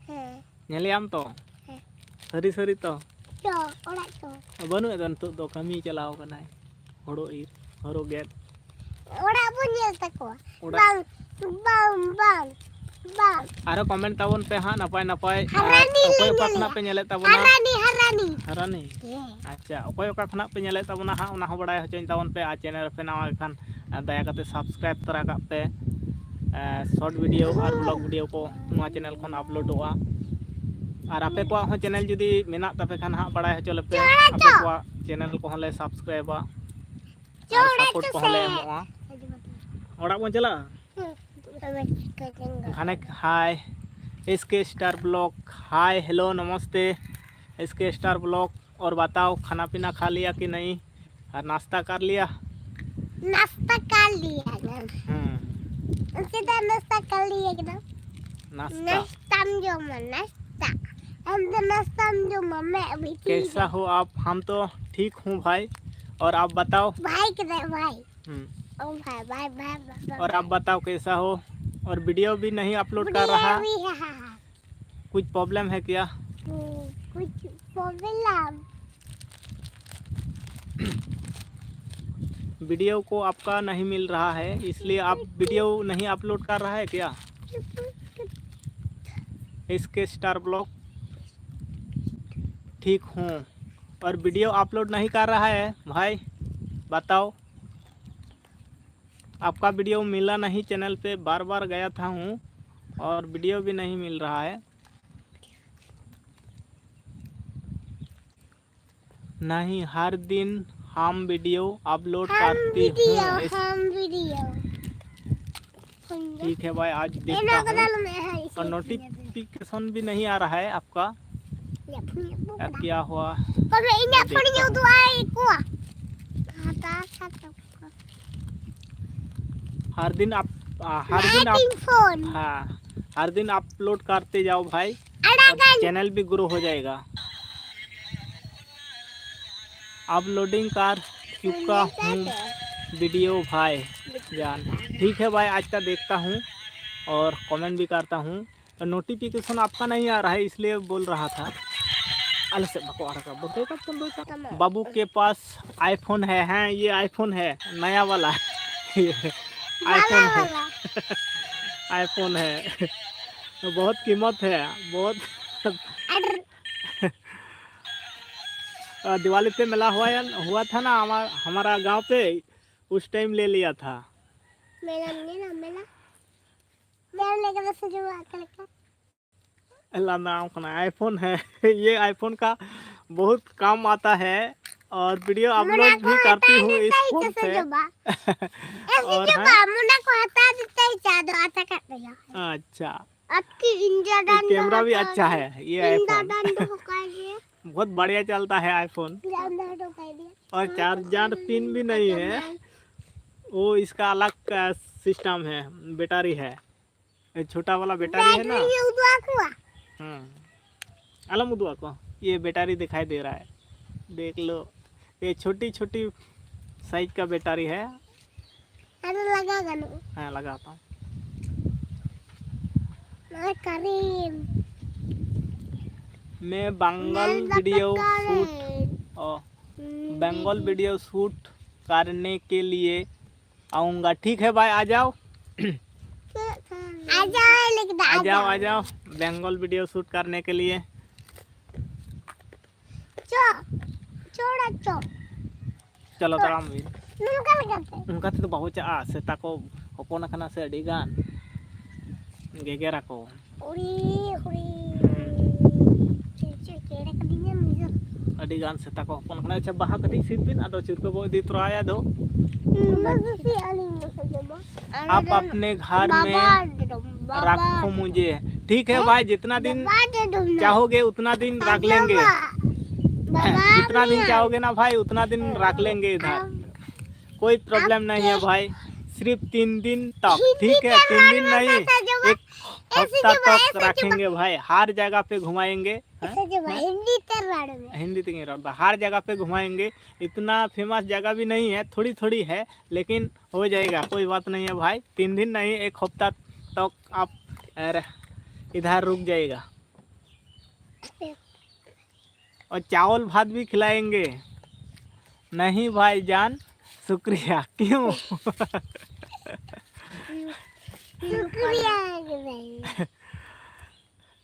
ᱦᱮᱸ᱾ ᱧᱮᱞᱮᱭᱟᱢ ᱛᱚ? ᱦᱮᱸ᱾ ᱥᱟᱹᱨᱤ ᱥᱟᱹᱨᱤ ᱛᱚ? ᱪᱚ, ᱚᱲᱟᱜ ᱪᱚ᱾ ᱵᱟᱹᱱᱩᱜ ᱮᱫᱟ ᱱᱤᱛᱚᱜ ᱫᱚ, ᱠᱟᱹᱢᱤ ᱪᱟᱞᱟᱣ ᱠᱟᱱᱟᱭ᱾ ᱦᱳᱲᱳ ᱤᱨ, ᱦᱳᱲᱳ ᱜᱮᱫ᱾ ᱚᱲᱟᱜ ᱵᱚᱱ ᱧᱮᱞ ᱛᱟᱠᱚᱣᱟ᱾ ᱚᱲᱟᱜ᱾ ᱵᱟᱝ, ᱵᱟᱝ, ᱵᱟᱝ, ᱵᱟᱝ᱾ ᱟᱨᱚ comment ᱛᱟᱵᱚᱱ ᱯᱮ ᱦᱟᱸᱜ ᱱᱟᱯᱟᱭ ᱱᱟᱯᱟᱭ᱾ ᱟᱨ ᱦᱟᱨᱟᱱᱤ ᱚᱠᱚᱭ ᱞᱮ ᱚᱠᱟ ᱧᱮᱞᱮᱭᱟ᱾ ᱠᱷᱚᱱᱟᱜ ᱯᱮ ᱧᱮᱞᱮᱫ ᱛᱟᱵᱚᱱᱟ? ᱦᱟᱨᱟᱱᱤ, ᱦᱟᱨᱟᱱᱤ᱾ ᱦᱟᱨᱟᱱᱤ? ᱦᱮᱸ᱾ ᱟᱪᱪᱷᱟ, ᱚᱠᱚᱭ ᱚᱠᱟ ᱠᱷᱚᱱᱟᱜ ᱯᱮ ᱧᱮᱞᱮᱫ ᱛᱟᱵᱚᱱᱟ ᱦᱟᱸᱜ, ᱚᱱᱟ ᱦᱚᱸ ᱵᱟᱲᱟᱭ ᱦᱚᱪᱚᱧ ᱛᱟᱵᱚᱱ ᱯᱮ᱾ ᱟᱨ channel ᱨᱮ ᱯᱮ ᱱᱟᱣᱟ ᱜᱮ ᱠᱷᱟᱱ, ᱫᱟᱭᱟ ᱠᱟᱛᱮ subscribe ᱛᱚᱨᱟ ᱠᱟᱜ ᱯᱮ᱾ ᱮᱸ, short video ᱟᱨ vlog video ᱠᱚ ᱱᱚᱣᱟ channel ᱠᱷᱚᱱ uploadᱚᱜᱼᱟ᱾ ᱟᱨ ᱟᱯᱮ ᱠᱚᱣᱟᱜ ᱦᱚᱸ channel ᱡᱩᱫᱤ ᱢᱮᱱᱟᱜ ᱛᱟᱯᱮ ᱠᱷᱟᱱ ᱦᱟᱸᱜ, ᱵᱟᱲᱟᱭ ᱦᱚᱪᱚ ᱞᱮᱯᱮ᱾ ᱪᱚ, ᱪᱚ᱾ ᱟᱯᱮ ᱠᱚᱣᱟᱜ channel ᱠᱚᱦᱚᱸ ᱞᱮ subscribeᱟ᱾ ᱟᱨ ᱚᱲᱟᱜ support ᱪᱚ ᱠᱚᱦᱚᱸ ᱞᱮ ᱥᱮ᱾ ᱮᱢᱚᱜᱼᱟ᱾ ᱚᱲᱟᱜ ᱵᱚᱱ ᱪᱟᱞᱟᱜᱼᱟ? ᱦᱩᱸ᱾ ᱜᱷᱟᱱᱮ, hi, S K Star Vlog, hi, hello, ᱱᱚᱢᱚᱥᱛᱮ, S K Star Vlog, और बताओ, खाना पीना खा लिया कि नहीं? और नाश्ता कर लिया? नाश्ता कर लिया एकदम। हम्म। उसके तो नाश्ता कर लिया एकदम। नाश्ता। नाश्ता में जो मन, नाश्ता। हम तो नाश्ता में जो मन, मैं अभी ठीक कैसा हूँ। हो आप? हम तो ठीक हूँ भाई। और आप बताओ। भाई के दे भाई। हम्म, ओ भाई भाई भाई भाई, भाई। और आप बताओ कैसा हो? और वीडियो भी नहीं अपलोड कर रहा, कुछ प्रॉब्लम है क्या? हम्म, कुछ प्रॉब्लम। वीडियो को आपका नहीं मिल रहा है, इसलिए आप वीडियो नहीं अपलोड कर रहा है क्या? एस के स्टार ब्लॉग। ठीक हूँ। और वीडियो अपलोड नहीं कर रहा है भाई, बताओ। आपका वीडियो मिला नहीं चैनल पे, बार बार गया था हूँ और वीडियो भी नहीं मिल रहा है। नहीं, हर दिन हम वीडियो अपलोड हम करती वीडियो हूँ। इस- हम वीडियो। ठीक है भाई, आज देखता ᱮᱱᱟ हूँ। ᱠᱟᱫᱟᱞ ᱢᱮ ᱦᱟᱸᱜ और नोटिफिकेशन भी नहीं आ रहा है आपका। ᱤᱧᱟᱹᱜ ᱯᱷᱳᱱ ᱤᱧᱟᱹᱜ ᱯᱷᱳᱱ अब क्या हुआ? ᱛᱚᱵᱮ ᱤᱧᱟᱹᱜ ᱯᱷᱳᱱ ᱤᱧ ᱩᱫᱩᱜ ᱟᱭ ᱠᱚᱣᱟ᱾ ᱦᱟᱛᱟᱣ ᱠᱟᱛᱮ ᱠᱚ᱾ हर दिन आप आ, हर दिन आप ᱤᱧ ᱯᱷᱳᱱ᱾ हाँ, हर दिन अपलोड करते जाओ भाई, ᱟᱲᱟᱜᱟᱹᱧ᱾ चैनल भी ग्रो हो जाएगा। अपलोडिंग कर चुका हूँ वीडियो भाई जान। ठीक है भाई, आज का देखता हूँ और कमेंट भी करता हूँ। नोटिफिकेशन आपका नहीं आ रहा है, इसलिए बोल रहा था। ᱟᱞᱮ ᱥᱮᱫ ᱵᱟᱠᱚ ᱟᱲᱟᱜᱟ, ᱵᱚᱱᱫᱚᱭ ᱛᱟᱢ, ᱵᱚᱱᱫᱚᱭ ᱛᱟᱢ᱾ ᱵᱟᱹᱵᱩ ᱠᱮ ᱯᱟᱥ ᱟᱭᱯᱷᱳᱱ ᱦᱮ, ᱦᱮᱸ, ᱭᱮ ᱟᱭᱯᱷᱳᱱ ᱦᱮ, ᱱᱟᱭᱟ ᱣᱟᱞᱟ। ᱟᱭᱯᱷᱳᱱ ᱦᱮ, ᱟᱭᱯᱷᱳᱱ ᱦᱮ, ᱵᱚᱦᱩᱛ ᱠᱤᱢᱚᱛ ᱦᱮ, ᱵᱚᱦᱩᱛ᱾ दिवाली पे मेला हुआ, हुआ था ना हमारा, हमारा गांव पे, उस टाइम ले लिया था। मेला मेला मेला मेला लेके बस जो आकर का। लाना अपना आईफोन है। ये आईफोन का बहुत काम आता है और वीडियो अपलोड भी करती हूँ इस फोन पे। ऐसे और जो है, बा मुन्ना को हटा देते ही चादर आता कर दिया। अच्छा, आपकी इंडिया डंडा कैमरा भी हटा अच्छा दे। है ये इंडिया आईफोन। डंडा को कर दिए। बहुत बढ़िया चलता है आईफोन। डंडा को कर दिए। और चार्जर पिन भी नहीं है, वो इसका अलग का सिस्टम है, बैटरी है, ये छोटा वाला बैटरी है ना। बैटरी उदवा कुआ। हम्म, अलम उदवा को ये बैटरी दिखाई दे रहा है, देख लो। ये छोटी छोटी साइज का बैटरी है। ᱟᱫᱚ ᱞᱟᱜᱟᱣ ᱜᱟᱱᱚᱜᱼᱟ᱾ ᱦᱮᱸ, ᱞᱟᱜᱟᱣ ᱛᱟᱢ᱾ ᱱᱚᱜᱼᱚᱭ ᱠᱟᱨᱤᱢ᱾ मैं बंगाल वीडियो शूट, ओ, बंगाल वीडियो शूट करने के लिए आऊँगा। ठीक है भाई, आ जाओ। ᱟᱡᱟᱣ ᱞᱟᱹᱜᱤᱫ आ जाओ, आ जाओ, बंगाल वीडियो शूट करने के लिए। ᱪᱚ᱾ ᱪᱚᱲᱟ ᱪᱚ᱾ ᱪᱚᱞᱚ ᱛᱟᱲᱟᱢ ᱵᱤᱱ᱾ ᱱᱚᱝᱠᱟ ᱞᱮᱠᱟᱛᱮ᱾ ᱚᱱᱠᱟ ᱛᱮᱫᱚ ᱵᱟᱠᱚ ᱪᱟᱜᱼᱟ, ᱥᱮᱛᱟ ᱠᱚ ᱦᱚᱯᱚᱱ ᱟᱠᱟᱱᱟ ᱥᱮ ᱟᱹᱰᱤ ᱜᱟᱱ, ᱜᱮᱜᱮᱨ ᱟᱠᱚ᱾ ᱩᱲᱤ, ᱩᱲᱤ᱾ ᱪᱮᱫ, ᱪᱮᱫ, ᱪᱮᱬᱮ ᱠᱟᱹᱴᱤᱡ ᱧᱮᱞ ᱢᱮ᱾ ᱟᱹᱰᱤ ᱜᱟᱱ ᱥᱮᱛᱟ ᱠᱚ ᱦᱚᱯᱚᱱ ᱟᱠᱟᱱᱟ᱾ ᱟᱪᱪᱷᱟ, ᱵᱟᱦᱟ ᱠᱟᱹᱴᱤᱡ ᱥᱤᱫ ᱵᱤᱱ, ᱟᱫᱚ ᱪᱤᱨᱠᱟᱹ ᱵᱚ ᱤᱫᱤ ᱛᱚᱨᱟᱭᱟ ᱫᱚ᱾ ᱵᱟᱥ ᱥᱮ ᱟᱹᱞᱤᱧ ᱞᱤᱧ ᱡᱚᱢᱟ᱾ आप अपने घर में ᱵᱟᱵᱟ ᱡᱚᱢ, ᱵᱟᱵᱟ रखो मुझे। ठीक है भाई, जितना दिन ᱵᱟᱵᱟ ᱡᱚᱢ ᱱᱟ᱾ चाहोगे उतना दिन रख लेंगे। ᱵᱟᱵᱟ जितना दिन ᱡᱚᱢ ᱱᱟ᱾ चाहोगे ना भाई, उतना दिन रख लेंगे इधर, कोई प्रॉब्लम नहीं है भाई। सिर्फ तीन दिन तक, ठीक है, तीन दिन नहीं, एक हफ्ता तक रखेंगे भाई। हर जगह पे घुमाएंगे। ᱮᱥᱮ ᱡᱮ ᱵᱷᱟᱭ, ᱦᱤᱱᱫᱤ ᱛᱮ ᱨᱚᱲ ᱢᱮ᱾ हिंदी तो नहीं रहा, हर जगह पे घुमाएंगे। इतना फेमस जगह भी नहीं है, थोड़ी थोड़ी है, लेकिन हो जाएगा, कोई बात नहीं है भाई। तीन दिन नहीं, एक हफ्ता तक आप, अरे, इधर रुक जाएगा। और चावल भात भी खिलाएंगे। नहीं भाई जान, शुक्रिया। क्यों? शुक्रिया है भाई।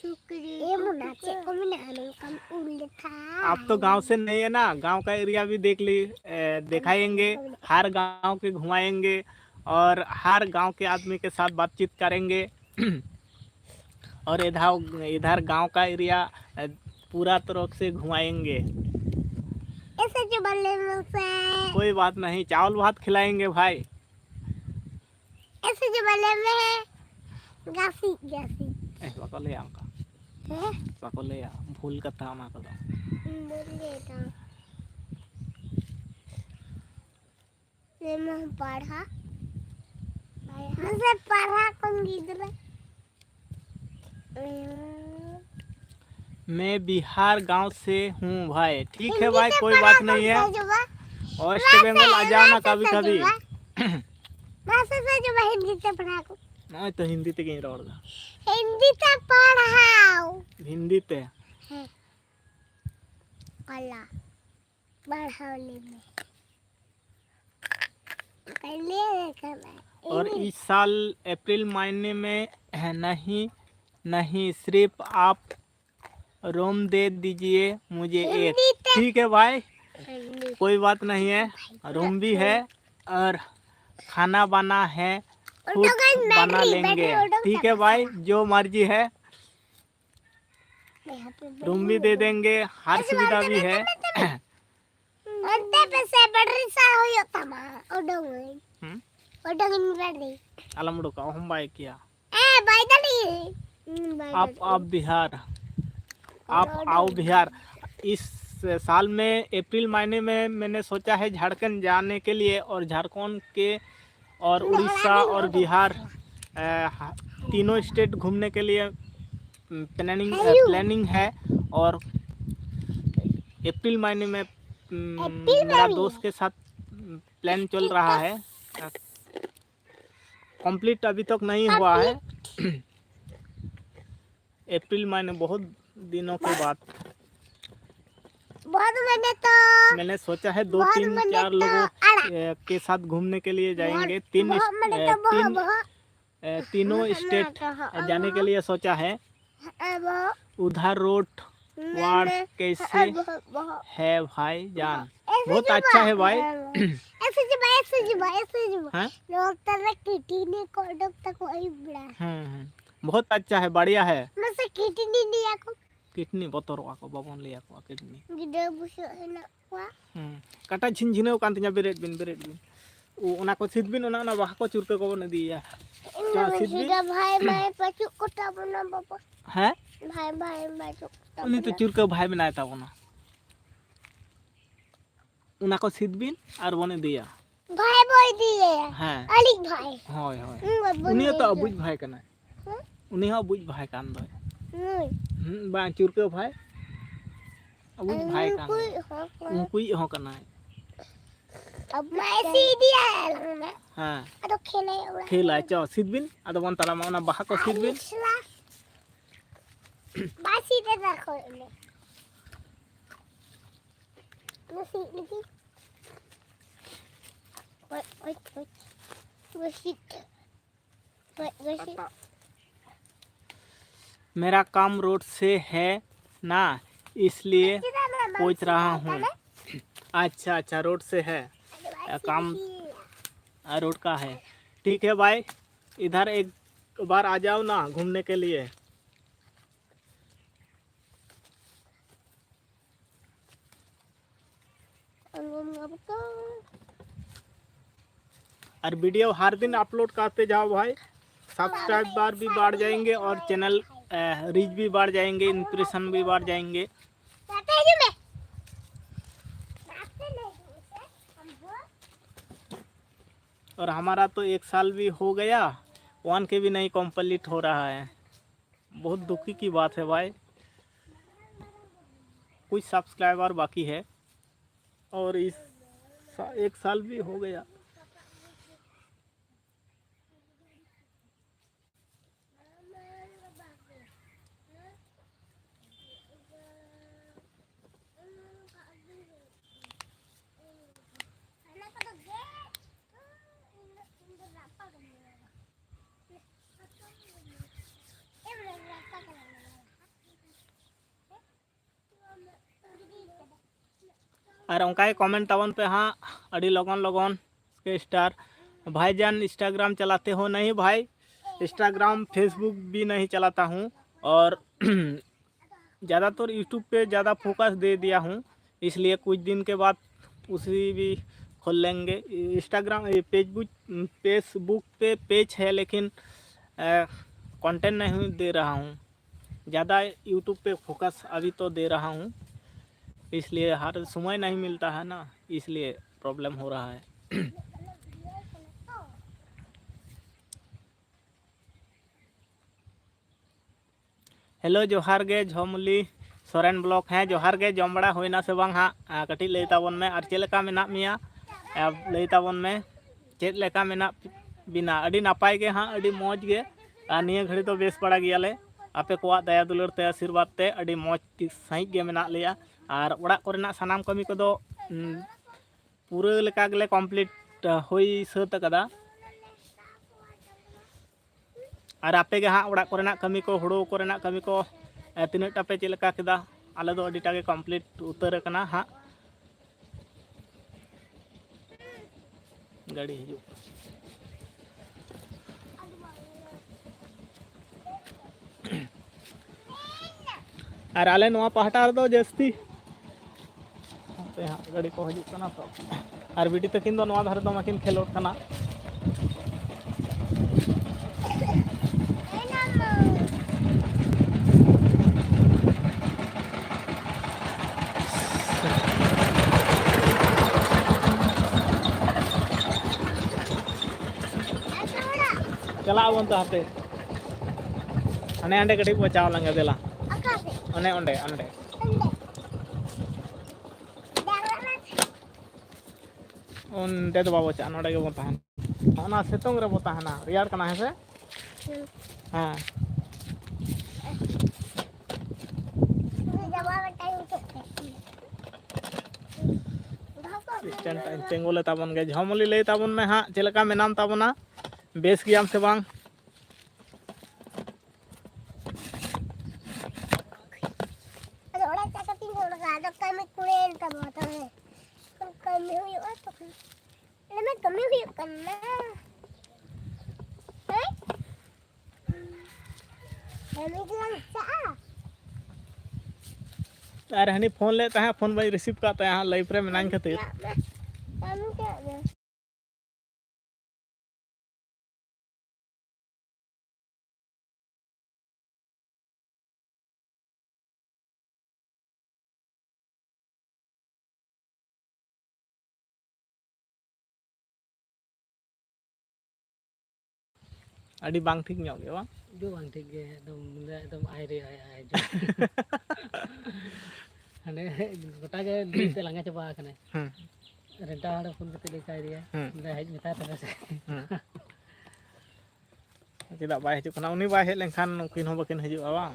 शुक्रिया। ये मुन्ना से को मैंने आने का उल्ले था। आप तो गांव से नहीं है ना, गांव का एरिया भी देख ली, ए, दिखाएंगे, हर गांव के घुमाएंगे और हर गांव के आदमी के साथ बातचीत करेंगे। और इधर, इधर गांव का एरिया, ए, पूरा तरफ से घुमाएंगे। ऐसे जो बल्ले में से कोई बात नहीं, चावल भात खिलाएंगे भाई। ऐसे जो बल्ले में है। गासी, गासी। ए, ᱵᱟᱠᱚ ᱞᱟᱹᱭᱟ ᱚᱱᱠᱟ᱾ ᱦᱮᱸ? ᱵᱟᱠᱚ ᱞᱟᱹᱭᱟ, ᱵᱷᱩᱞ ᱠᱟᱛᱷᱟ ᱚᱱᱟ ᱠᱚᱫᱚ᱾ ᱵᱚᱞᱮ ᱫᱚ᱾ ᱡᱮᱢᱚᱱ ᱯᱟᱲᱦᱟ᱾ ᱢᱟᱥᱮ ᱯᱟᱲᱦᱟ ᱠᱚᱢ ᱜᱤᱫᱽᱨᱟᱹ᱾ मैं बिहार गांव से हूँ भाई। ठीक है भाई, कोई बात नहीं है। वेस्ट बंगाल आ जाओ ना कभी कभी। भाषा से जो हिंदी से पढ़ा को। नहीं तो हिंदी ते कहीं रोड़ दा। हिंदी ते पढ़ाओ। हिंदी ते। हाँ। कला। बढ़ाओ ले में। पहले देखा मैं। और इस साल अप्रैल महीने में है नहीं, नहीं, सिर्फ आप रूम दे दीजिए मुझे एक। हिंदी ते। ठीक है भाई, हिंदी। कोई बात नहीं है, रूम भी है और खाना बना है, और खुद तो guys, बना बैटरी, लेंगे। बैटरी, और तो ठीक है क्या भाई, जो मर्जी है, यहाँ पे रूम भी दे देंगे, हर ऐसे सुविधा बात भी करते है। करते करते अंते पे से बैटरी सा हो यो तमा। ओडोंग। हम्म? ओडोंग इन बैटरी। अलम उड़ो का हम बाय किया। ए, बाय दली। हम्म, बाय आप, दली। आप बिहार। आप आओ बिहार। इस साल में अप्रैल महीने में मैंने सोचा है झारखंड जाने के लिए और झारखंड के और उड़ीसा और बिहार, अ, तीनों स्टेट घूमने के लिए प्लानिंग, प्लानिंग है। और अप्रैल महीने में, अम, अप्रैल मेरा महीने। दोस्त के साथ प्लान चल रहा है, कंप्लीट अभी तक नहीं हुआ है। अप्रैल महीने बहुत दिनों के बाद बहुत मैंने तो मैंने सोचा है दो बहुत तीन मैंने चार तो लोगों, अड़ा। ए, के साथ घूमने के लिए जाएंगे। बहुत, तीन बहुत इस-, मैंने ए, तो बहुत, तीन, बहुत। ए, तीनों हाँ, स्टेट हाँ, हाँ, जाने के हाँ। लिए सोचा है। हाँ, बहुत। उधर रोड मैंने वाड़ कैसे हाँ, बहुत, बहुत। है भाई जान? ऐसे बहुत क्यों अच्छा है भाई। हाँ, ऐसे जी भाई, ऐसे जी भाई, ऐसे जी भाई। हाँ? लोग तरह किटी ने कोडम तक वही बड़ा। हम्म, हम्म। बहुत अच्छा है, बढ़िया है। मैं से किटी नहीं लिया को। किडनी ᱵᱚᱛᱚᱨᱚᱜᱼᱟ ᱠᱚ, ᱵᱟᱵᱚᱱ ᱞᱟᱹᱭ ᱟᱠᱚᱣᱟ ᱠᱤᱰᱱᱤ᱾ ᱜᱤᱫᱽᱨᱟᱹ ᱵᱩᱥᱟᱹᱜ ᱦᱮᱱᱟᱜ ᱠᱚᱣᱟ᱾ ᱦᱩᱸ᱾ ᱠᱟᱴᱟ ᱡᱷᱤᱱᱡᱷᱤᱱᱟᱹᱣ ᱠᱟᱱ ᱛᱤᱧᱟ, ᱵᱮᱨᱮᱫ ᱵᱤᱱ, ᱵᱮᱨᱮᱫ ᱵᱤᱱ᱾ ᱚ, ᱚᱱᱟ ᱠᱚ ᱥᱤᱫ ᱵᱤᱱ, ᱚᱱᱟ, ᱚᱱᱟ ᱵᱟᱦᱟ ᱠᱚ ᱪᱩᱨᱠᱟᱹ ᱠᱚᱵᱚᱱ ᱤᱫᱤᱭᱟ᱾ ᱤᱧ ᱪᱚ, ᱢᱟ ᱥᱤᱫ ᱵᱤᱱ᱾ ᱵᱷᱟᱭ ᱢᱟᱭ ᱯᱟᱹᱪᱩᱜ ᱠᱚ ᱛᱟᱵᱚᱱᱟ ᱵᱟᱵᱟ᱾ ᱦᱮᱸ? ᱵᱷᱟᱭ, ᱵᱷᱟᱭ ᱯᱟᱹᱪᱩᱜ ᱠᱚ ᱩᱱᱤ ᱛᱚ ᱛᱟᱵᱚᱱᱟ᱾ ᱪᱩᱨᱠᱟᱹ ᱵᱷᱟᱭ ᱢᱮᱱᱟᱭ ᱛᱟᱵᱚᱱᱟ᱾ ᱚᱱᱟ ᱠᱚ ᱥᱤᱫ ᱵᱤᱱ ᱟᱨ ᱵᱚᱱ ᱤᱫᱤᱭᱟ᱾ ᱵᱷᱟᱭ ᱵᱚ ᱤᱫᱤᱭᱮᱭᱟ᱾ ᱦᱮᱸ᱾ ᱟᱹᱞᱤᱡ ᱵᱷᱟᱭ᱾ ᱦᱳᱭ, ᱦᱳᱭ᱾ ᱦᱩᱸ, ᱵᱟᱵᱚᱱ ᱩᱱᱤ ᱦᱚᱸ ᱛᱚ ᱤᱫᱤᱭᱮᱭᱟ᱾ ᱟᱵᱚᱭᱤᱡ ᱵᱷᱟᱭ ᱠᱟᱱᱟᱭ᱾ ᱦᱮᱸ? ᱩᱱᱤ ᱦᱚᱸ ᱟᱵᱚᱭᱤᱡ ᱵᱷᱟᱭ ᱠᱟᱱ ᱫᱚᱭ᱾ ᱱᱩᱭ᱾ ᱦᱩᱸ, ᱵᱟᱝ, ᱪᱩᱨᱠᱟᱹ ᱵᱷᱟᱭ᱾ ᱟᱵᱚᱭᱤᱡ ᱵᱷᱟᱭ ᱠᱟᱱ ᱩᱱᱠᱩᱭᱤᱡ ᱜᱮᱭᱟ᱾ ᱦᱚᱸ ᱠᱟᱱᱟ᱾ ᱩᱱᱠᱩᱭᱤᱡ ᱦᱚᱸ ᱠᱟᱱᱟᱭ᱾ ᱟᱵᱚ ᱢᱟᱭ ᱥᱤᱫᱤᱭᱟ ᱞᱟᱝ ᱢᱮ᱾ ᱦᱮᱸ᱾ ᱟᱫᱚ ᱠᱷᱮᱞᱟᱭ ᱚᱲᱟᱜ ᱠᱷᱮᱞᱟᱭ, ᱨᱮ᱾ ᱪᱚ, ᱥᱤᱫ ᱵᱤᱱ᱾ ᱟᱫᱚ ᱵᱚᱱ ᱛᱟᱲᱟᱢᱟ ᱚᱱᱟ ᱵᱟᱦᱟ ᱠᱚ ᱥᱤᱫ ᱵᱤᱱ᱾ ᱟᱪᱪᱷᱟ᱾ ᱵᱟᱭ ᱥᱤᱫ ᱮᱫᱟ ᱠᱷᱚᱡ ᱢᱮ᱾ ᱚᱱᱟ ᱥᱤᱫ ᱞᱟᱹᱜᱤᱫ᱾ ᱚᱡ, ᱚᱡ, ᱚᱡ᱾ ᱚᱱᱟ ᱥᱤᱫ᱾ ᱚᱡ, ᱚᱱᱟ ᱥᱤᱫ᱾ मेरा काम रोड से है ना, इसलिए पूछ रहा हूँ। अच्छा, अच्छा, रोड से है। काम रोड का है। ठीक है भाई, इधर एक बार आ जाओ ना घूमने के लिए। और वीडियो हर दिन अपलोड करते जाओ भाई, सब्सक्राइबर भी बढ़ जाएंगे और चैनल रीच भी बढ़ जाएंगे, इंप्रेशन भी बढ़ जाएंगे। और हमारा तो एक साल भी हो गया, वन के भी नहीं कंप्लीट हो रहा है। बहुत दुखी की बात है भाई, कुछ सब्सक्राइबर बाकी है और इस सा, एक साल भी हो गया। ᱟᱨ ᱚᱱᱠᱟ ᱜᱮ ᱠᱚᱢᱮᱱᱴ ᱛᱟᱵᱚᱱ ᱯᱮ ᱦᱟᱸᱜ ᱟᱹᱰᱤ ᱞᱚᱜᱚᱱ ᱞᱚᱜᱚᱱ᱾ के स्टार, भाईजान इंस्टाग्राम चलाते हो? नहीं भाई, इंस्टाग्राम फेसबुक भी नहीं चलाता हूँ और ज़्यादातर यूट्यूब पे ज़्यादा फोकस दे दिया हूँ, इसलिए कुछ दिन के बाद उसी भी खोल लेंगे। इंस्टाग्राम, ये फेसबुक, फेसबुक पे पेज है, लेकिन कंटेंट नहीं दे रहा हूँ। ज़्यादा यूट्यूब पे फोकस अभी तो दे रहा हूँ, इसलिए हर समय नहीं मिलता है ना, इसलिए प्रॉब्लम हो रहा है। ᱦᱮᱞᱳ, ᱡᱚᱦᱟᱨ ᱜᱮ ᱡᱷᱚᱢᱩᱞᱤ ᱥᱚᱨᱮᱱ ᱵᱞᱚᱠ᱾ ᱦᱮᱸ, ᱡᱚᱦᱟᱨ ᱜᱮ᱾ ᱡᱚᱢ ᱵᱟᱲᱟ ᱦᱩᱭᱱᱟ ᱥᱮ ᱵᱟᱝ ᱦᱟᱸᱜ? ᱟᱨ ᱠᱟᱹᱴᱤᱡ ᱞᱟᱹᱭ ᱛᱟᱵᱚᱱ ᱢᱮ᱾ ᱟᱨ ᱪᱮᱫ ᱞᱮᱠᱟ ᱢᱮᱱᱟᱜ ᱢᱮᱭᱟ? ᱟᱨ ᱞᱟᱹᱭ ᱛᱟᱵᱚᱱ ᱢᱮ, ᱪᱮᱫ ᱞᱮᱠᱟ ᱢᱮᱱᱟᱜ ᱵᱤᱱᱟ? ᱟᱹᱰᱤ ᱱᱟᱯᱟᱭ ᱜᱮ ᱦᱟᱸᱜ, ᱟᱹᱰᱤ ᱢᱚᱡᱽ ᱜᱮ᱾ ᱟᱨ ᱱᱤᱭᱟᱹ ᱜᱷᱟᱹᱲᱤ ᱫᱚ ᱵᱮᱥ ᱵᱟᱲᱟ ᱜᱮᱭᱟᱞᱮ᱾ ᱟᱯᱮ ᱠᱚᱣᱟᱜ ᱫᱟᱭᱟ ᱫᱩᱞᱟᱹᱲ ᱛᱮ, ᱟᱥᱤᱨᱵᱟᱫᱽ ᱛᱮ ᱟᱹᱰᱤ ᱢᱚᱡᱽ ᱥᱟᱺᱦᱤᱡ ᱜᱮ ᱢᱮᱱᱟᱜ ᱞᱮᱭᱟ᱾ ᱟᱨ ᱚᱲᱟᱜ ᱠᱚᱨᱮᱱᱟᱜ ᱥᱟᱱᱟᱢ ᱠᱟᱹᱢᱤ ᱠᱚᱫᱚ, ᱩᱸ, ᱯᱩᱨᱟᱹ ᱞᱮᱠᱟ ᱜᱮᱞᱮ ᱠᱚᱢᱯᱞᱤᱴ, ᱦᱩᱭ ᱥᱟᱹᱛ ᱟᱠᱟᱫᱟ᱾ ᱟᱨ ᱟᱯᱮ ᱜᱮ ᱦᱟᱸᱜ ᱚᱲᱟᱜ ᱠᱚᱨᱮᱱᱟᱜ ᱠᱟᱹᱢᱤ ᱠᱚ, ᱦᱩᱲᱩ ᱠᱚᱨᱮᱱᱟᱜ ᱠᱟᱹᱢᱤ ᱠᱚ, ᱮ, ᱛᱤᱱᱟᱹᱜ ᱴᱟ ᱯᱮ ᱪᱮᱫ ᱞᱮᱠᱟ ᱠᱮᱫᱟ? ᱟᱞᱮ ᱫᱚ ᱟᱹᱰᱤᱴᱟ ᱜᱮ ᱠᱚᱢᱯᱞᱤᱴ ᱩᱛᱟᱹᱨ ᱟᱠᱟᱱᱟ ᱦᱟᱸᱜ᱾ ᱜᱟᱹᱰᱤ ᱦᱤᱡᱩᱜ᱾ ᱟᱨ ᱟᱞᱮ ᱱᱚᱣᱟ ᱯᱟᱦᱴᱟ ᱨᱮᱫᱚ ᱡᱟᱹᱥᱛᱤ, ᱦᱟᱯᱮ ᱦᱟᱸᱜ, ᱜᱟᱹᱰᱤ ᱠᱚ ᱦᱤᱡᱩᱜ ᱠᱟᱱᱟ ᱛᱚ᱾ ᱟᱨ ᱵᱤᱴᱤ ᱛᱟᱹᱠᱤᱱ ᱫᱚ ᱱᱚᱣᱟ ᱫᱷᱟᱨᱮ ᱫᱚᱢᱮ ᱠᱤᱱ ᱠᱷᱮᱞᱳᱰ ᱠᱟᱱᱟ᱾ ᱪᱟᱞᱟᱜ ᱟᱵᱚᱱ ᱛᱚ, ᱦᱟᱯᱮ᱾ ᱦᱟᱱᱮ ᱦᱟᱸᱰᱮ ᱠᱟᱹᱴᱤᱡ ᱵᱚ ᱪᱟᱣ ᱞᱮᱱ ᱜᱮ, ᱫᱮᱞᱟ᱾ ᱚᱠᱟ ᱥᱮᱫ? ᱚᱱᱮ ᱚᱸᱰᱮ, ᱚᱸᱰᱮ᱾ ᱚᱸᱰᱮ? ᱚᱸᱰᱮ ᱫᱚ ᱵᱟᱵᱚ ᱪᱟᱜᱼᱟ, ᱱᱚᱸᱰᱮ ᱜᱮᱵᱚᱱ ᱛᱟᱦᱮᱱᱟ᱾ ᱚᱱᱟ ᱥᱤᱛᱩᱝ ᱨᱮᱵᱚ ᱛᱟᱦᱮᱱᱟ, ᱨᱮᱭᱟᱲ ᱠᱟᱱᱟ, ᱦᱮᱸ ᱥᱮ? ᱦᱩᱸ᱾ ᱦᱮᱸ᱾ ᱩᱱᱤ ᱡᱟᱢᱟ ᱢᱤᱫᱴᱟᱝ ᱪᱮᱫ ᱛᱮ? ᱫᱚᱦᱚ ᱠᱚ ᱢᱤᱫᱴᱮᱱ ᱴᱟᱜ ᱤᱧ ᱛᱤᱸᱜᱩ ᱞᱮ ᱛᱟᱵᱚᱱ ᱜᱮ᱾ ᱡᱷᱚᱢᱚᱞᱤ, ᱞᱟᱹᱭ ᱛᱟᱵᱚᱱ ᱢᱮ ᱦᱟᱸᱜ, ᱪᱮᱫ ᱞᱮᱠᱟ ᱢᱮᱱᱟᱢ ᱛᱟᱵᱚᱱᱟ? ᱵᱮᱥ ᱜᱮᱭᱟᱢ ᱥᱮ ᱵᱟᱝ? ᱟᱫᱚ ᱚᱲᱟᱜ ᱪᱟᱞᱟᱜ ᱠᱟᱛᱮᱧ ᱨᱚᱲ ᱠᱟᱜᱼᱟ, ᱟᱫᱚ ᱠᱟᱹᱢᱤ ᱠᱩᱲᱟᱹᱭᱮᱱ ᱛᱟᱵᱚ ᱛᱟᱦᱞᱮ᱾ ᱠᱟᱹᱢᱤ ᱦᱩᱭᱩᱜᱼᱟ ᱛᱚᱠᱷᱚᱱ᱾ ᱟᱞᱮ ᱢᱟ ᱠᱟᱹᱢᱤ ᱦᱩᱭᱩᱜ ᱠᱟᱱᱟ᱾ ᱦᱮᱸ? ᱠᱟᱹᱢᱤ ᱜᱮᱞᱟᱝ ᱪᱟᱜᱼᱟ᱾ ᱟᱨ ᱦᱟᱹᱱᱤ ᱯᱷᱳᱱ ᱞᱮᱫ ᱛᱟᱦᱮᱸᱫ, ᱯᱷᱳᱱ ᱵᱟᱹᱧ ᱨᱤᱥᱤᱵᱷ ᱠᱟᱜ ᱛᱟᱭᱟ ᱦᱟᱸᱜ, ᱞᱟᱭᱤᱵᱷ ᱨᱮ ᱢᱮᱱᱟᱧ ᱠᱷᱟᱹᱛᱤᱨ᱾ ᱠᱟᱹᱢᱤ ᱠᱟᱜ ᱢᱮ᱾ ᱟᱹᱰᱤ ᱵᱟᱝ ᱴᱷᱤᱠ ᱧᱚᱜ ᱜᱮ ᱵᱟᱝ? ᱡᱚ ᱵᱟᱝ ᱴᱷᱤᱠ ᱜᱮ, ᱮᱠᱫᱚᱢ ᱢᱟᱱᱮ ᱮᱠᱫᱚᱢ ᱟᱭ ᱨᱮ ᱟᱭ, ᱟᱭ ᱡᱚ᱾ ᱦᱟᱱᱮ ᱜᱚᱴᱟ ᱜᱮ ᱵᱤᱨ ᱛᱮ ᱞᱟᱸᱜᱟ ᱪᱟᱵᱟ ᱟᱠᱟᱱᱟᱭ᱾ ᱦᱮᱸ᱾ ᱨᱮᱱᱴᱟ ᱦᱚᱲ ᱯᱷᱳᱱ ᱠᱟᱛᱮ ᱞᱟᱹᱭ ᱠᱟᱭ ᱫᱮᱭᱟ, ᱦᱮᱸ᱾ ᱢᱮᱱᱫᱟᱭ, "ᱦᱮᱡ ᱢᱮᱛᱟᱭ ᱛᱟᱯᱮ ᱥᱮ?" ᱦᱮᱸ᱾ ᱪᱮᱫᱟᱜ ᱵᱟᱭ ᱦᱤᱡᱩᱜ ᱠᱟᱱᱟ? ᱩᱱᱤ ᱵᱟᱭ ᱦᱮᱡ ᱞᱮᱱᱠᱷᱟᱱ ᱱᱩᱠᱤᱱ ᱦᱚᱸ ᱵᱟᱹᱠᱤᱱ ᱦᱤᱡᱩᱜᱼᱟ, ᱵᱟᱝ?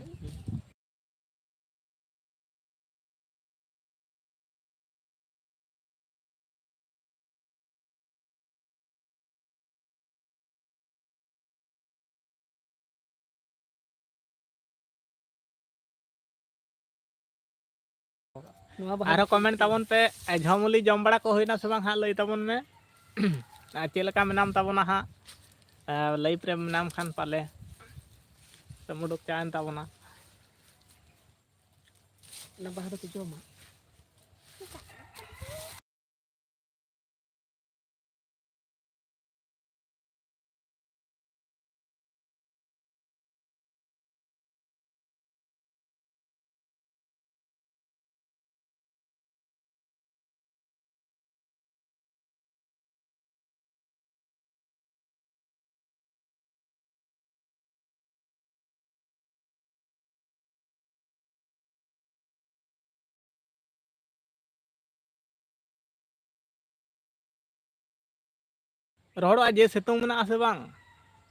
ᱱᱚᱣᱟ ᱵᱟᱦᱟ ᱟᱨᱦᱚᱸ ᱠᱚᱢᱮᱱᱴ ᱛᱟᱵᱚᱱ ᱯᱮ, ᱡᱷᱚᱢᱩᱞᱤ ᱡᱚᱢ ᱵᱟᱲᱟ ᱠᱚ ᱦᱩᱭᱱᱟ ᱥᱮ ᱵᱟᱝ ᱦᱟᱸᱜ, ᱞᱟᱹᱭ ᱛᱟᱵᱚᱱ ᱢᱮ᱾ ᱟᱨ ᱪᱮᱫ ᱞᱮᱠᱟ ᱢᱮᱱᱟᱢ ᱛᱟᱵᱚᱱᱟ ᱦᱟᱸᱜ, ᱟᱨ ᱞᱟᱭᱤᱯᱷ ᱨᱮ ᱢᱮᱱᱟᱢ ᱠᱷᱟᱱ ᱯᱟᱞᱮ ᱥᱮᱢ ᱩᱰᱩᱠ ᱪᱟᱵᱟᱭᱮᱱ ᱛᱟᱵᱚᱱᱟ᱾ ᱚᱱᱟ ᱵᱟᱦᱟ ᱫᱚᱠᱚ ᱡᱚᱢᱟ᱾ ᱨᱚᱦᱚᱲᱚᱜᱼᱟ, ᱡᱮ ᱥᱤᱛᱩᱝ ᱢᱮᱱᱟᱜᱼᱟ ᱥᱮ ᱵᱟᱝ,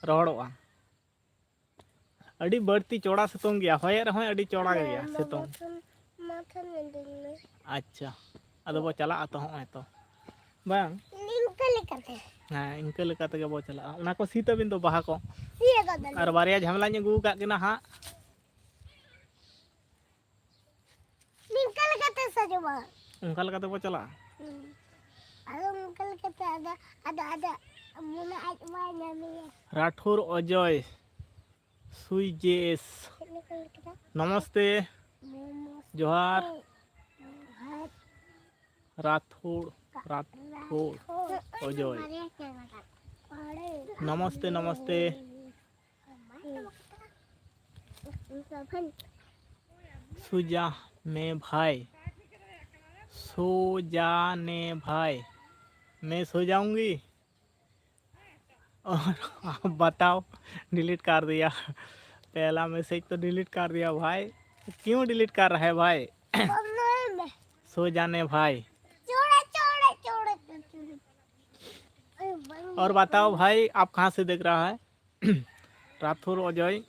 ᱨᱚᱦᱚᱲᱚᱜᱼᱟ᱾ ᱟᱹᱰᱤ ᱵᱟᱹᱲᱛᱤ ᱪᱚᱲᱟ ᱥᱤᱛᱩᱝ ᱜᱮᱭᱟ, ᱦᱚᱭᱮᱫ ᱨᱮᱦᱚᱸᱭ ᱟᱹᱰᱤ ᱪᱚᱲᱟ ᱜᱮᱭᱟ ᱥᱤᱛᱩᱝ᱾ ᱢᱟᱛᱷᱟᱢ ᱤᱫᱤᱧ ᱢᱮ᱾ ᱟᱪᱪᱷᱟ, ᱟᱫᱚ ᱵᱚ ᱪᱟᱞᱟᱜᱼᱟ ᱛᱚ, ᱦᱚᱸᱜᱼᱚᱭ ᱛᱚ᱾ ᱵᱟᱝ? ᱱᱤᱝᱠᱟᱹ ᱞᱮᱠᱟᱛᱮ᱾ ᱦᱮᱸ, ᱤᱱᱠᱟᱹ ᱞᱮᱠᱟ ᱛᱮᱜᱮ ᱵᱚ ᱪᱟᱞᱟᱜᱼᱟ᱾ ᱚᱱᱟ ᱠᱚ ᱥᱤᱫ ᱛᱟᱹᱵᱤᱱ ᱫᱚ ᱵᱟᱦᱟ ᱠᱚ᱾ ᱥᱤ ᱟᱠᱟᱫᱟᱞᱤᱧ᱾ ᱟᱨ ᱵᱟᱨᱭᱟ ᱡᱷᱟᱢᱮᱞᱟᱧ ᱟᱹᱜᱩ ᱟᱠᱟᱫ ᱠᱤᱱᱟ ᱦᱟᱸᱜ᱾ ᱱᱤᱝᱠᱟᱹ ᱞᱮᱠᱟᱛᱮ ᱥᱟᱡᱚᱜᱼᱟ᱾ ᱚᱱᱠᱟ ᱞᱮᱠᱟ ᱛᱮᱵᱚ ᱪᱟᱞᱟᱜᱼᱟ᱾ ᱦᱩᱸ᱾ ᱟᱫᱚ ᱚᱱᱠᱟ ᱞᱮᱠᱟᱛᱮ ᱟᱫᱚ, ᱟᱫᱚ, ᱟᱫᱚ ᱢᱚᱱᱮ ᱟᱡ ᱵᱟᱭ ᱧᱟᱢᱮᱭᱟ᱾ ᱨᱟᱴᱷᱳᱨ ᱚᱡᱚᱭ, ᱥᱩᱭ ᱡᱮ ᱮᱥ᱾ ᱪᱮᱫ ᱞᱮᱠᱟ ᱞᱮᱠᱟ? ᱱᱚᱢᱚᱥᱛᱮ᱾ ᱱᱚᱢᱚᱥᱛᱮ᱾ ᱡᱚᱦᱟᱨ᱾ ᱡᱚᱦᱟᱨ᱾ ᱨᱟᱴᱷᱳᱨ, ᱨᱟᱴᱷᱳᱨ, ᱚᱡᱚᱭ᱾ ᱱᱚᱢᱚᱥᱛᱮ, ᱱᱚᱢᱚᱥᱛᱮ᱾ ᱥᱩᱡᱟ ᱢᱮ ᱵᱷᱟᱭ, ᱥᱩᱡᱟ ᱱᱮ ᱵᱷᱟᱭ, ᱢᱮ ᱥᱩᱡᱟᱩᱝᱜᱤ᱾ और आप बताओ, डिलीट कर दिया। पहला मैसेज तो डिलीट कर दिया भाई। क्यों डिलीट कर रहा है भाई? सो जाने भाई। और बताओ भाई, आप कहाँ से देख रहा है? राथुर अजय।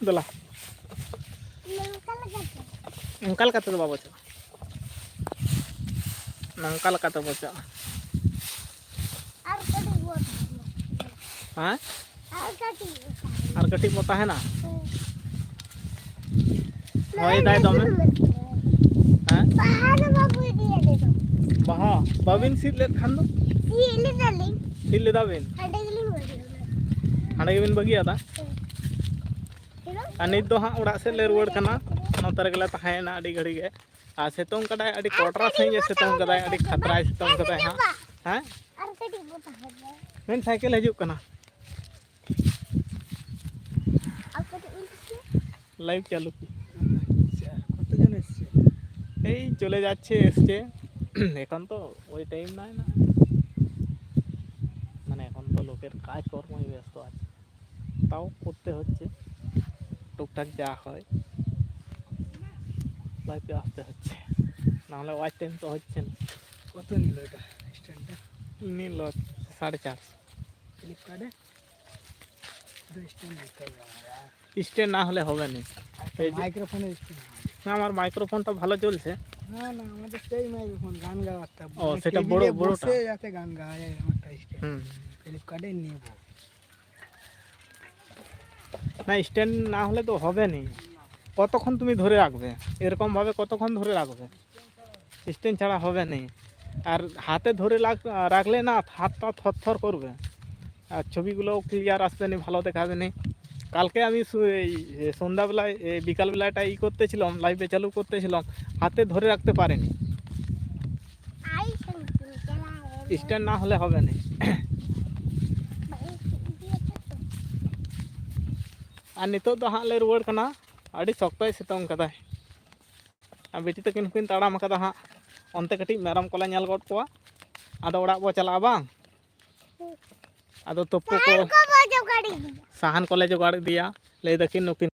ᱫᱮᱞᱟ᱾ ᱱᱚᱝᱠᱟ ᱞᱮᱠᱟᱛᱮ᱾ ᱚᱱᱠᱟ ᱞᱮᱠᱟ ᱛᱮᱫᱚ ᱵᱟᱵᱚ ᱪᱟᱞᱟᱜᱼᱟ᱾ ᱱᱚᱝᱠᱟ ᱞᱮᱠᱟ ᱛᱮᱵᱚ ᱪᱟᱞᱟᱜᱼᱟ᱾ ᱟᱨ ᱠᱟᱹᱴᱤᱡ ᱵᱚ ᱛᱟᱦᱮᱱᱟ᱾ ᱦᱮᱸ? ᱟᱨ ᱠᱟᱹᱴᱤᱡ ᱵᱚ ᱛᱟᱦᱮᱱᱟ᱾ ᱟᱨ ᱠᱟᱹᱴᱤᱡ ᱵᱚ ᱛᱟᱦᱮᱱᱟ? ᱦᱮᱸ᱾ ᱦᱚᱭ ᱫᱟᱭ ᱫᱚᱢᱮ᱾ ᱦᱮᱸ? ᱵᱟᱦᱟ ᱫᱚ ᱵᱟᱵᱚ ᱤᱫᱤᱭᱟ ᱟᱞᱮ ᱫᱚ᱾ ᱵᱟᱦᱟ? ᱵᱟᱵᱤᱱ ᱥᱤᱫ ᱞᱮᱫ ᱠᱷᱟᱱ ᱫᱚ? ᱥᱤᱫ ᱞᱮᱫᱟᱞᱤᱧ᱾ ᱥᱤᱫ ᱞᱮᱫᱟ ᱵᱤᱱ? ᱦᱟᱸᱰᱮ ᱜᱮᱞᱤᱧ ᱵᱟᱹᱜᱤ ᱠᱟᱫᱟ᱾ ᱦᱟᱸᱰᱮ ᱜᱮᱵᱤᱱ ᱵᱟᱹᱜᱤᱭᱟᱫᱟ? ᱦᱮᱸ᱾ ᱟᱨ ᱱᱤᱛ ᱫᱚ ᱦᱟᱸᱜ ᱚᱲᱟᱜ ᱥᱮᱫ ᱞᱮ ᱨᱩᱣᱟᱹᱲ ᱠᱟᱱᱟ᱾ ᱱᱚᱛᱮ ᱨᱮᱜᱮ ᱞᱮ ᱛᱟᱦᱮᱸᱭᱮᱱᱟ ᱟᱹᱰᱤ ᱜᱷᱟᱹᱲᱤ ᱜᱮ᱾ ᱟᱨ ᱥᱤᱛᱩᱝ ᱠᱟᱫᱟᱭ, ᱟᱹᱰᱤ ᱠᱚᱴᱨᱟ ᱥᱟᱺᱦᱤᱡ ᱮ ᱥᱤᱛᱩᱝ ᱠᱟᱫᱟᱭ, ᱟᱹᱰᱤ ᱠᱷᱟᱛᱨᱟᱭ ᱥᱤᱛᱩᱝ ᱠᱟᱫᱟᱭ ᱦᱟᱸᱜ᱾ ᱦᱮᱸ? ᱟᱨ ᱠᱟᱹᱴᱤᱡ ᱵᱚ ᱛᱟᱦᱮᱱᱟ᱾ ᱢᱮᱱ ᱥᱟᱭᱠᱮᱞ ᱦᱤᱡᱩᱜ ᱠᱟᱱᱟ᱾ ᱟᱨ ᱠᱟᱹᱴᱤᱡ ᱵᱚ ᱛᱟᱦᱮᱱᱟ᱾ ᱞᱟᱭᱤᱵᱷ ᱪᱟᱹᱞᱩ ᱠᱮᱫ᱾ ᱟᱪᱪᱷᱟ, ᱠᱚᱛᱚ ᱡᱚᱱ ᱮᱥছে? এই চলে যাচ্ছে, এসছে। এখন তো ওই টাইম নয় না, মানে এখন তো লোকের কাজ কর্মই ব্যস্ত আছে। তাও করতে হচ্ছে, টুকটাক যা হয়, লাইফে আসতে হচ্ছে, নাহলে ওয়াচ টাইম তো হচ্ছে না। কত নিল এটা, স্ট্যান্ডটা? নিল সাড়ে চারশো। ফ্লিপকার্টে দুটো স্ট্যান্ড নিতে হবে আমার। স্ট্যান্ড না হলে হবে না। একটা এই যে মাইক্রোফোনের স্ট্যান্ড। না, আমার মাইক্রোফোনটা ভালো চলছে। না, না, আমাদের সেই মাইক্রোফোন, গান গাওয়ারটা। ও, মানে সেটা কেবিনে বড়, বড়টা? বসে যাতে গান গাওয়া যায়, এরকম একটা স্ট্যান্ড। হুম। ফ্লিপকার্টে নেব। না, স্ট্যান্ড না হলে তো হবে নি। কতক্ষণ তুমি ধরে রাখবে? এরকম ভাবে কতক্ষণ ধরে রাখবে? স্ট্যান্ড ছাড়া হবে নি। আর হাতে ধরে রাখ-, রাখলে না, হাতটা থরথর করবে। আর ছবিগুলো ক্লিয়ার আসবে নি, ভালো দেখাবে নি। কালকে আমি সু-, এই, এ, সন্ধ্যাবেলায়, এ, বিকালবেলাটা ই করতেছিলাম, লাইভে চালু করতেছিলাম, হাতে ধরে রাখতে পারিনি। স্ট্যান্ড না হলে হবে নি। ᱟᱨ ᱱᱤᱛᱚᱜ ᱫᱚ ᱦᱟᱸᱜ ᱞᱮ ᱨᱩᱣᱟᱹᱲ ᱠᱟᱱᱟ᱾ ᱟᱹᱰᱤ ᱥᱚᱠᱛᱚᱭ ᱥᱤᱛᱩᱝ ᱠᱟᱫᱟᱭ᱾ ᱟᱨ ᱵᱤᱴᱤ ᱛᱟᱹᱠᱤᱱ ᱦᱚᱸᱠᱤᱱ ᱛᱟᱲᱟᱢ ᱠᱟᱫᱟ ᱦᱟᱸᱜ᱾ ᱚᱱᱛᱮ ᱠᱟᱹᱴᱤᱡ ᱢᱮᱨᱚᱢ ᱠᱚᱞᱮ ᱧᱮᱞ ᱜᱚᱫ ᱠᱚᱣᱟ, ᱟᱫᱚ ᱚᱲᱟᱜ ᱵᱚ ᱪᱟᱞᱟᱜᱼᱟ ᱵᱟᱝ? ᱟᱫᱚ ᱛᱩᱯᱩ ᱠᱚ, ᱥᱟᱦᱟᱱ ᱠᱚ ᱵᱚ ᱡᱚᱜᱟᱲ ᱤᱫᱤᱭᱟ᱾ ᱥᱟᱦᱟᱱ ᱠᱚᱞᱮ ᱡᱚᱜᱟᱲ ᱤᱫᱤᱭᱟ, ᱞᱟᱹᱭ ᱫᱟᱹᱠᱤᱱ ᱱᱩᱠᱤᱱ᱾